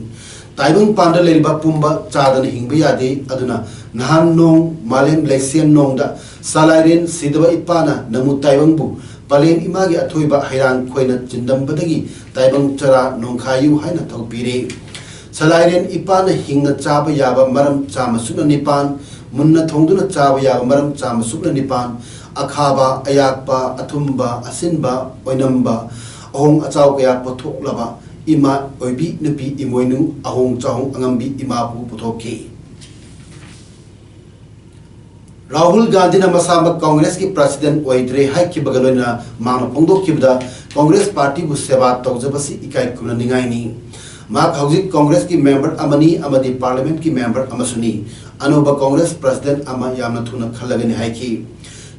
ꯇꯥꯏꯕꯪ ꯄꯥꯟꯗ ꯂꯩꯔꯤꯕ ꯄꯨꯝꯕ ꯆꯥꯗꯅ ꯍꯤꯡꯕ ꯌꯥꯗꯦ꯫ ꯑꯗꯨꯅ ꯅꯍꯥꯟ ꯅꯣꯡ ꯃꯥꯂꯦꯝ ꯂꯩꯁꯦꯝ ꯅꯣꯡꯗ ꯁꯂꯥꯏꯔꯦꯟ ꯁꯤꯗꯕ ꯏꯄꯥꯅ ꯅꯃꯨ ꯇꯥꯏꯕꯪꯕꯨ ꯄꯂꯦꯝ ꯏꯃꯥꯒꯤ ꯑꯊꯣꯏꯕ ꯍꯩꯔꯥꯡ ꯈꯣꯏꯅ ꯆꯤꯟꯗꯝꯕꯗꯒꯤ ꯇꯥꯏꯕꯪ ꯆꯔꯥ ꯅꯣꯡꯈꯥꯏꯌꯨ ꯍꯥꯏꯅ ꯊꯧꯄꯤꯔꯦ꯫ ꯁꯂꯥꯏꯔꯦꯟ ꯏꯄꯥꯅ ꯍꯤꯡꯅ ꯆꯥꯕ ꯌꯥꯕ ꯃꯔꯝ ꯆꯥꯝꯃ ꯁꯨꯞꯅ ꯅꯤꯄꯥꯟ, ꯃꯨꯟꯅ ꯊꯣꯡꯗꯨꯅ ꯆꯥꯕ ꯌꯥꯕ ꯃꯔꯝ ꯆꯥꯝꯃ ꯁꯨꯞꯅ ꯅꯤꯄꯥꯟ, ꯑꯈꯥꯕ, ꯑꯌꯥꯛꯄ, ꯑꯊꯨꯝꯕ, ꯑꯁꯤꯟꯕ, ꯑꯣꯏꯅꯝꯕ, ꯑꯍꯣꯡ ꯑꯆꯥꯎ ꯀꯌꯥ ꯄꯨꯊꯣꯛꯂꯕ ꯏꯃꯥ ꯑꯣꯏꯕꯤ ꯅꯨꯄꯤ ꯏꯃꯣꯏꯅꯨ ꯑꯍꯣꯡ ꯆꯥꯍꯣꯡ ꯑꯉꯝꯕꯤ ꯏꯃꯥꯕꯨ ꯄꯨꯊꯣꯛꯈꯤ꯫ ꯔꯥꯍꯨꯜ ꯒꯥꯟꯙꯤꯅ ꯃꯁꯥꯃꯛ ꯀꯣꯡꯒ꯭ꯔꯦꯁꯀꯤ ꯄ꯭ꯔꯁꯤꯗꯦꯟꯠ ꯑꯣꯏꯗ꯭ꯔꯦ ꯍꯥꯏꯈꯤꯕꯒ ꯂꯣꯏꯅꯅ ꯃꯍꯥꯛꯅ ꯐꯣꯡꯗꯣꯛꯈꯤꯕꯗ, ꯀꯣꯡꯒ꯭ꯔꯦꯁ ꯄꯥꯔꯇꯤꯕꯨ ꯁꯦꯕꯥ ꯇꯧꯖꯕꯁꯤ ꯏꯀꯥꯏ ꯈꯨꯝꯅꯅꯤꯡꯉꯥꯏꯅꯤ꯫ ꯃꯍꯥꯛ ꯍꯧꯖꯤꯛ ꯀꯣꯡꯒ꯭ꯔꯦꯁꯀꯤ ꯃꯦꯝꯕꯔ ꯑꯃꯅꯤ ꯑꯃꯗꯤ ꯄꯥꯔꯂꯤꯌꯥꯃꯦꯟꯠꯀꯤ ꯃꯦꯝꯕꯔ ꯑꯃꯁꯨꯅꯤ꯫ ꯑꯅꯧꯕ ꯀꯣꯡꯒ꯭ꯔꯦꯁ ꯄ꯭ꯔꯁꯤꯗꯦꯟꯠ ꯑꯃ ꯌꯥꯝꯅ ꯊꯨꯅ ꯈꯜꯂꯒꯅꯤ ꯍꯥꯏꯈꯤ꯫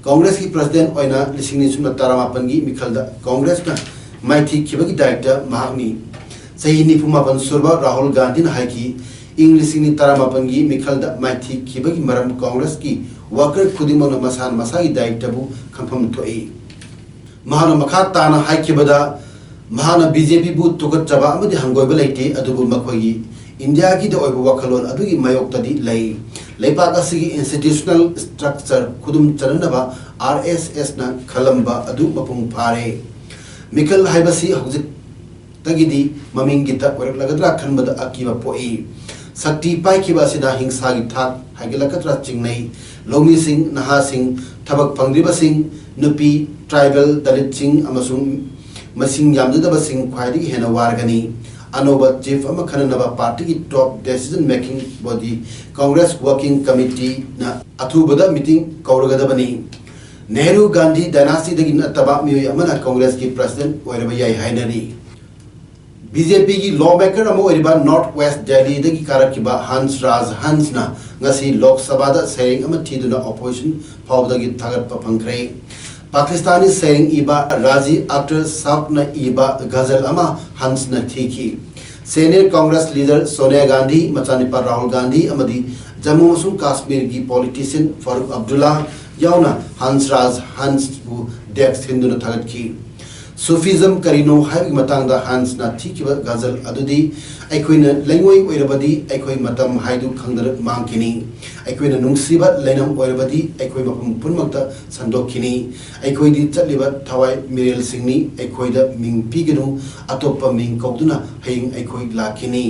ꯀꯣꯡꯒ꯭ꯔꯦꯁꯀꯤ ꯄ꯭ꯔꯁꯤꯗꯦꯟꯠ ꯑꯣꯏꯅ ꯂꯤꯁꯤꯡ ꯑꯅꯤ ꯁꯨꯞꯅ ꯇꯔꯥꯃꯥꯄꯟꯒꯤ ꯃꯤꯈꯜꯗ ꯀꯣꯡꯒ꯭ꯔꯦꯁꯅ ꯃꯥꯏꯊꯤꯈꯤꯕꯒꯤ ꯗꯥꯏꯔꯦꯛꯇꯔ ꯃꯍꯥꯛꯅꯤ꯫ ꯆꯍꯤ ꯅꯤꯐꯨ ꯃꯥꯄꯟ ꯁꯨꯔꯕ ꯔꯥꯍꯨꯜ ꯒꯥꯟꯙꯤꯅ ꯍꯥꯏꯈꯤ, ꯏꯪ ꯂꯤꯁꯤꯡ ꯑꯅꯤ ꯇꯔꯥꯃꯥꯄꯟꯒꯤ ꯃꯤꯈꯜꯗ ꯃꯥꯏꯊꯤꯈꯤꯕꯒꯤ ꯃꯔꯝ ꯀꯣꯡꯒ꯭ꯔꯦꯁꯀꯤ ꯋꯥꯀꯔ ꯈꯨꯗꯤꯡꯃꯛꯅ ꯃꯁꯥꯅ ꯃꯁꯥꯒꯤ ꯗꯥꯏꯔꯦꯛꯇꯔꯕꯨ ꯈꯪꯐꯝ ꯊꯣꯛꯏ꯫ ꯃꯍꯥꯛꯅ ꯃꯈꯥ ꯇꯥꯅ ꯍꯥꯏꯈꯤꯕꯗ, ꯃꯍꯥꯛꯅ ꯕꯤ ꯖꯦ ꯄꯤꯕꯨ ꯇꯨꯀꯠꯆꯕ ꯑꯃꯗꯤ ꯍꯪꯒꯣꯏꯕ ꯂꯩꯇꯦ, ꯑꯗꯨꯕꯨ ꯃꯈꯣꯏꯒꯤ ꯏꯟꯗꯤꯌꯥꯒꯤꯗ ꯑꯣꯏꯕ ꯋꯥꯈꯜꯂꯣꯟ ꯑꯗꯨꯒꯤ ꯃꯥꯌꯣꯛꯇꯗꯤ ꯂꯩ꯫ ꯂꯩꯕꯥꯛ ꯑꯁꯤꯒꯤ institutional structure ꯈꯨꯗꯨꯝ ꯆꯟꯅꯅꯕ ꯑꯥꯔ ꯑꯦꯁ ꯑꯦꯁꯅ ꯈꯜꯂꯝꯕ ꯑꯗꯨ ꯃꯄꯨꯡ ꯐꯥꯔꯦ꯫ ꯃꯤꯈꯜ ꯍꯥꯏꯕꯁꯤ ꯍꯧꯖꯤꯛꯇꯒꯤꯗꯤ ꯃꯃꯤꯡꯒꯤꯇ ꯑꯣꯏꯔꯛꯂꯒꯗ꯭ꯔꯥ ꯈꯟꯕꯗ ꯑꯀꯤꯕ ꯄꯣꯛꯏ꯫ ꯁꯛꯇꯤ ꯄꯥꯏꯈꯤꯕ ꯑꯁꯤꯅ ꯍꯤꯡꯁꯥꯒꯤ ꯊꯥꯛ ꯍꯥꯏꯒꯠꯂꯛꯀꯗ꯭ꯔꯥ ꯆꯤꯡꯅꯩ꯫ ꯂꯧꯃꯤꯁꯤꯡ, ꯅꯍꯥꯁꯤꯡ, ꯊꯕꯛ ꯐꯪꯗ꯭ꯔꯤꯕꯁꯤꯡ, ꯅꯨꯄꯤ, tribal, ꯗꯂꯤꯠꯁꯤꯡ ꯑꯃꯁꯨꯡ ꯃꯁꯤꯡ ꯌꯥꯝꯖꯗꯕꯁꯤꯡ ꯈ꯭ꯋꯥꯏꯗꯒꯤ ꯍꯦꯟꯅ ꯋꯥꯔꯒꯅꯤ꯫ ꯑꯅꯧꯕ chief ꯑꯃ ꯈꯟꯅꯅꯕ party ꯒꯤ top decision making body Congress Working Committee ꯅ ꯑꯊꯨꯕꯗ meeting ꯀꯧꯔꯒꯗꯕꯅꯤ꯫ ꯅꯦꯍꯔꯨ ꯒꯥꯟꯙꯤ dynasty ꯗꯒꯤ ꯅꯠꯇꯕ ꯃꯤꯑꯣꯏ ꯑꯃꯅ ꯀꯣꯡꯒ꯭ꯔꯦꯁꯀꯤ president ꯑꯣꯏꯔꯕ ꯌꯥꯏ ꯍꯥꯏꯅꯔꯤ꯫ ꯕꯤ ꯖꯦ ꯄꯤꯒꯤ lawmaker ꯑꯃ ꯑꯣꯏꯔꯤꯕ North West Delhi ꯗꯒꯤ ꯀꯥꯔꯛꯈꯤꯕ ꯍꯟꯁ ꯔꯥꯖ ꯍꯟꯁꯅ ꯉꯁꯤ ꯂꯣꯛ ꯁꯚꯥꯗ ꯁꯩꯔꯦꯡ ꯑꯃ ꯊꯤꯗꯨꯅ opposition ꯐꯥꯎꯕꯗꯒꯤ ꯊꯥꯒꯠꯄ ꯐꯪꯈ꯭ꯔꯦ꯫ ꯄꯥꯀꯤꯁꯇꯥꯅꯤ ꯁꯩꯔꯦꯡ ꯏꯕ ꯔꯥꯖꯤ ꯑꯈꯇꯔ ꯁꯥꯎꯛꯅ ꯏꯕ ꯒꯖꯜ ꯑꯃ ꯍꯟꯁꯅ ꯊꯤꯈꯤ꯫ Senior Congress leader Sonia Gandhi, ꯃꯆꯥꯅꯨꯄꯥ ꯔꯥꯍꯨꯜ ꯒꯥꯟꯙꯤ ꯑꯃꯗꯤ ꯖꯝꯃꯨ ꯑꯃꯁꯨꯡ ꯀꯥꯁꯃꯤꯔꯒꯤ politician ꯐꯥꯔꯨꯛ ꯑꯕꯗꯨꯜꯂꯥ ꯌꯥꯎꯅ ꯍꯟꯁ ꯔꯥꯖ ꯍꯟꯁꯕꯨ ꯗꯦꯛꯁ ꯊꯤꯟꯗꯨꯅ ꯊꯥꯒꯠꯈꯤ꯫ Sufism ꯀꯔꯤꯅꯣ ꯍꯥꯏꯕꯒꯤ ꯃꯇꯥꯡꯗ ꯍꯟꯁꯅ ꯊꯤꯈꯤꯕ ꯒꯖꯜ ꯑꯗꯨꯗꯤ, ꯑꯩꯈꯣꯏꯅ ꯂꯩꯉꯣꯏ ꯑꯣꯏꯔꯕꯗꯤ ꯑꯩꯈꯣꯏ ꯃꯇꯝ ꯍꯥꯏꯗꯨ ꯈꯪꯗꯅ ꯃꯥꯡꯈꯤꯅꯤ꯫ ꯑꯩꯈꯣꯏꯅ ꯅꯨꯡꯁꯤꯕ ꯂꯩꯅꯝ ꯑꯣꯏꯔꯕꯗꯤ ꯑꯩꯈꯣꯏ ꯃꯐꯝ ꯄꯨꯝꯅꯃꯛꯇ ꯁꯟꯗꯣꯛꯈꯤꯅꯤ꯫ ꯑꯩꯈꯣꯏꯗꯤ ꯆꯠꯂꯤꯕ ꯊꯋꯥꯏ ꯃꯤꯔꯦꯜꯁꯤꯡꯅꯤ꯫ ꯑꯩꯈꯣꯏꯗ ꯃꯤꯡ ꯄꯤꯒꯅꯨ, ꯑꯇꯣꯞꯄ ꯃꯤꯡ ꯀꯧꯗꯨꯅ ꯍꯌꯦꯡ ꯑꯩꯈꯣꯏ ꯂꯥꯛꯈꯤꯅꯤ꯫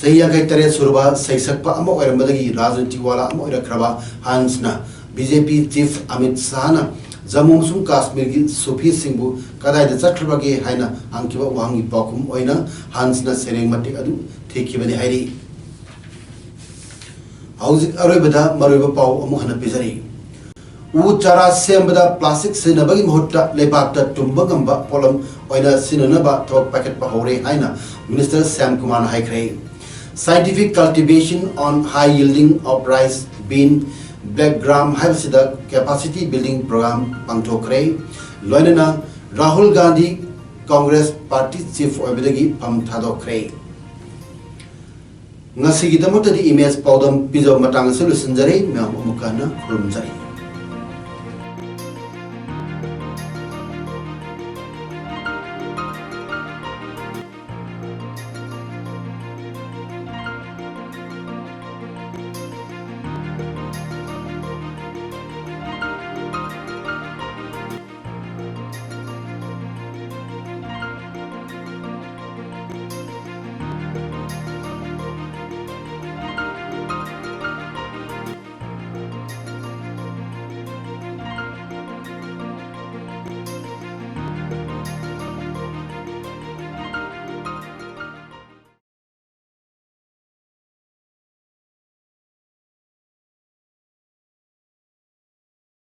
ꯆꯍꯤ ꯌꯥꯡꯈꯩ ꯇꯔꯦꯠ ꯁꯨꯔꯕ ꯁꯩꯁꯛꯄ ꯑꯃ ꯑꯣꯏꯔꯝꯕꯗꯒꯤ ꯔꯥꯖꯅꯤꯇꯤ ꯋꯥꯂꯥ ꯑꯃ ꯑꯣꯏꯔꯛꯈ꯭ꯔꯕ ꯍꯟꯁꯅ ꯕꯤ ꯖꯦ ꯄꯤ chief ꯑꯃꯤꯠ ꯁꯥꯍꯅ ꯖꯝꯃꯨ ꯑꯃꯁꯨꯡ ꯀꯥꯁꯃꯤꯔꯒꯤ ꯁꯨꯐꯤꯁꯤꯡꯕꯨ ꯀꯗꯥꯏꯗ ꯆꯠꯈ꯭ꯔꯕꯒꯦ ꯍꯥꯏꯅ ꯍꯪꯈꯤꯕ ꯋꯥꯍꯪꯒꯤ ꯄꯥꯎꯈꯨꯝ ꯑꯣꯏꯅ ꯍꯟꯁꯅ ꯁꯩꯔꯦꯡ ꯃꯇꯦꯛ ꯑꯗꯨ ꯊꯤꯈꯤꯕꯅꯤ ꯍꯥꯏꯔꯤ꯫ ꯍꯧꯖꯤꯛ ꯑꯔꯣꯏꯕꯗ ꯃꯔꯨꯑꯣꯏꯕ ꯄꯥꯎ ꯑꯃꯨꯛ ꯍꯟꯅ ꯄꯤꯖꯔꯤ꯫ ꯎ ꯆꯥꯔꯥ ꯁꯦꯝꯕꯗ plastic ꯁꯤꯖꯤꯟꯅꯕꯒꯤ ꯃꯍꯨꯠꯇ ꯂꯩꯕꯥꯛꯇ ꯇꯨꯝꯕ ꯉꯝꯕ ꯄꯣꯠꯂꯝ ꯑꯣꯏꯅ ꯁꯤꯖꯤꯟꯅꯅꯕ ꯊꯕꯛ ꯄꯥꯏꯈꯠꯄ ꯍꯧꯔꯦ ꯍꯥꯏꯅ Minister ꯁ꯭ꯌꯥꯝ ꯀꯨꯃꯥꯔꯅ ꯍꯥꯏꯈ꯭ꯔꯦ꯫ Scientific cultivation on high yielding of rice, bean, black gram ꯍꯥꯏꯕꯁꯤꯗ ꯀꯦꯄꯥꯁꯤꯇꯤ ꯕꯤꯜꯗꯤꯡ ꯄ꯭ꯔꯣꯒ꯭ꯔꯥꯝ ꯄꯥꯡꯊꯣꯛꯈ꯭ꯔꯦ꯫ ꯂꯣꯏꯅꯅ ꯔꯥꯍꯨꯜ ꯒꯥꯟꯙꯤ ꯀꯣꯡꯒ꯭ꯔꯦꯁ ꯄꯥꯔꯇꯤ ꯆꯤꯐ ꯑꯣꯏꯕꯗꯒꯤ ꯐꯝ ꯊꯥꯗꯣꯛꯈ꯭ꯔꯦ꯫ ꯉꯁꯤꯒꯤꯗꯃꯛꯇꯗꯤ ꯏꯃꯦꯖ ꯄꯥꯎꯗꯝ ꯄꯤꯖꯕ ꯃꯇꯥꯡ ꯑꯁꯤ ꯂꯣꯏꯁꯤꯟꯖꯔꯦ꯫ ꯃꯌꯥꯝ ꯑꯃꯨꯛꯀ ꯍꯟꯅ ꯈꯨꯔꯨꯝꯖꯔꯤ꯫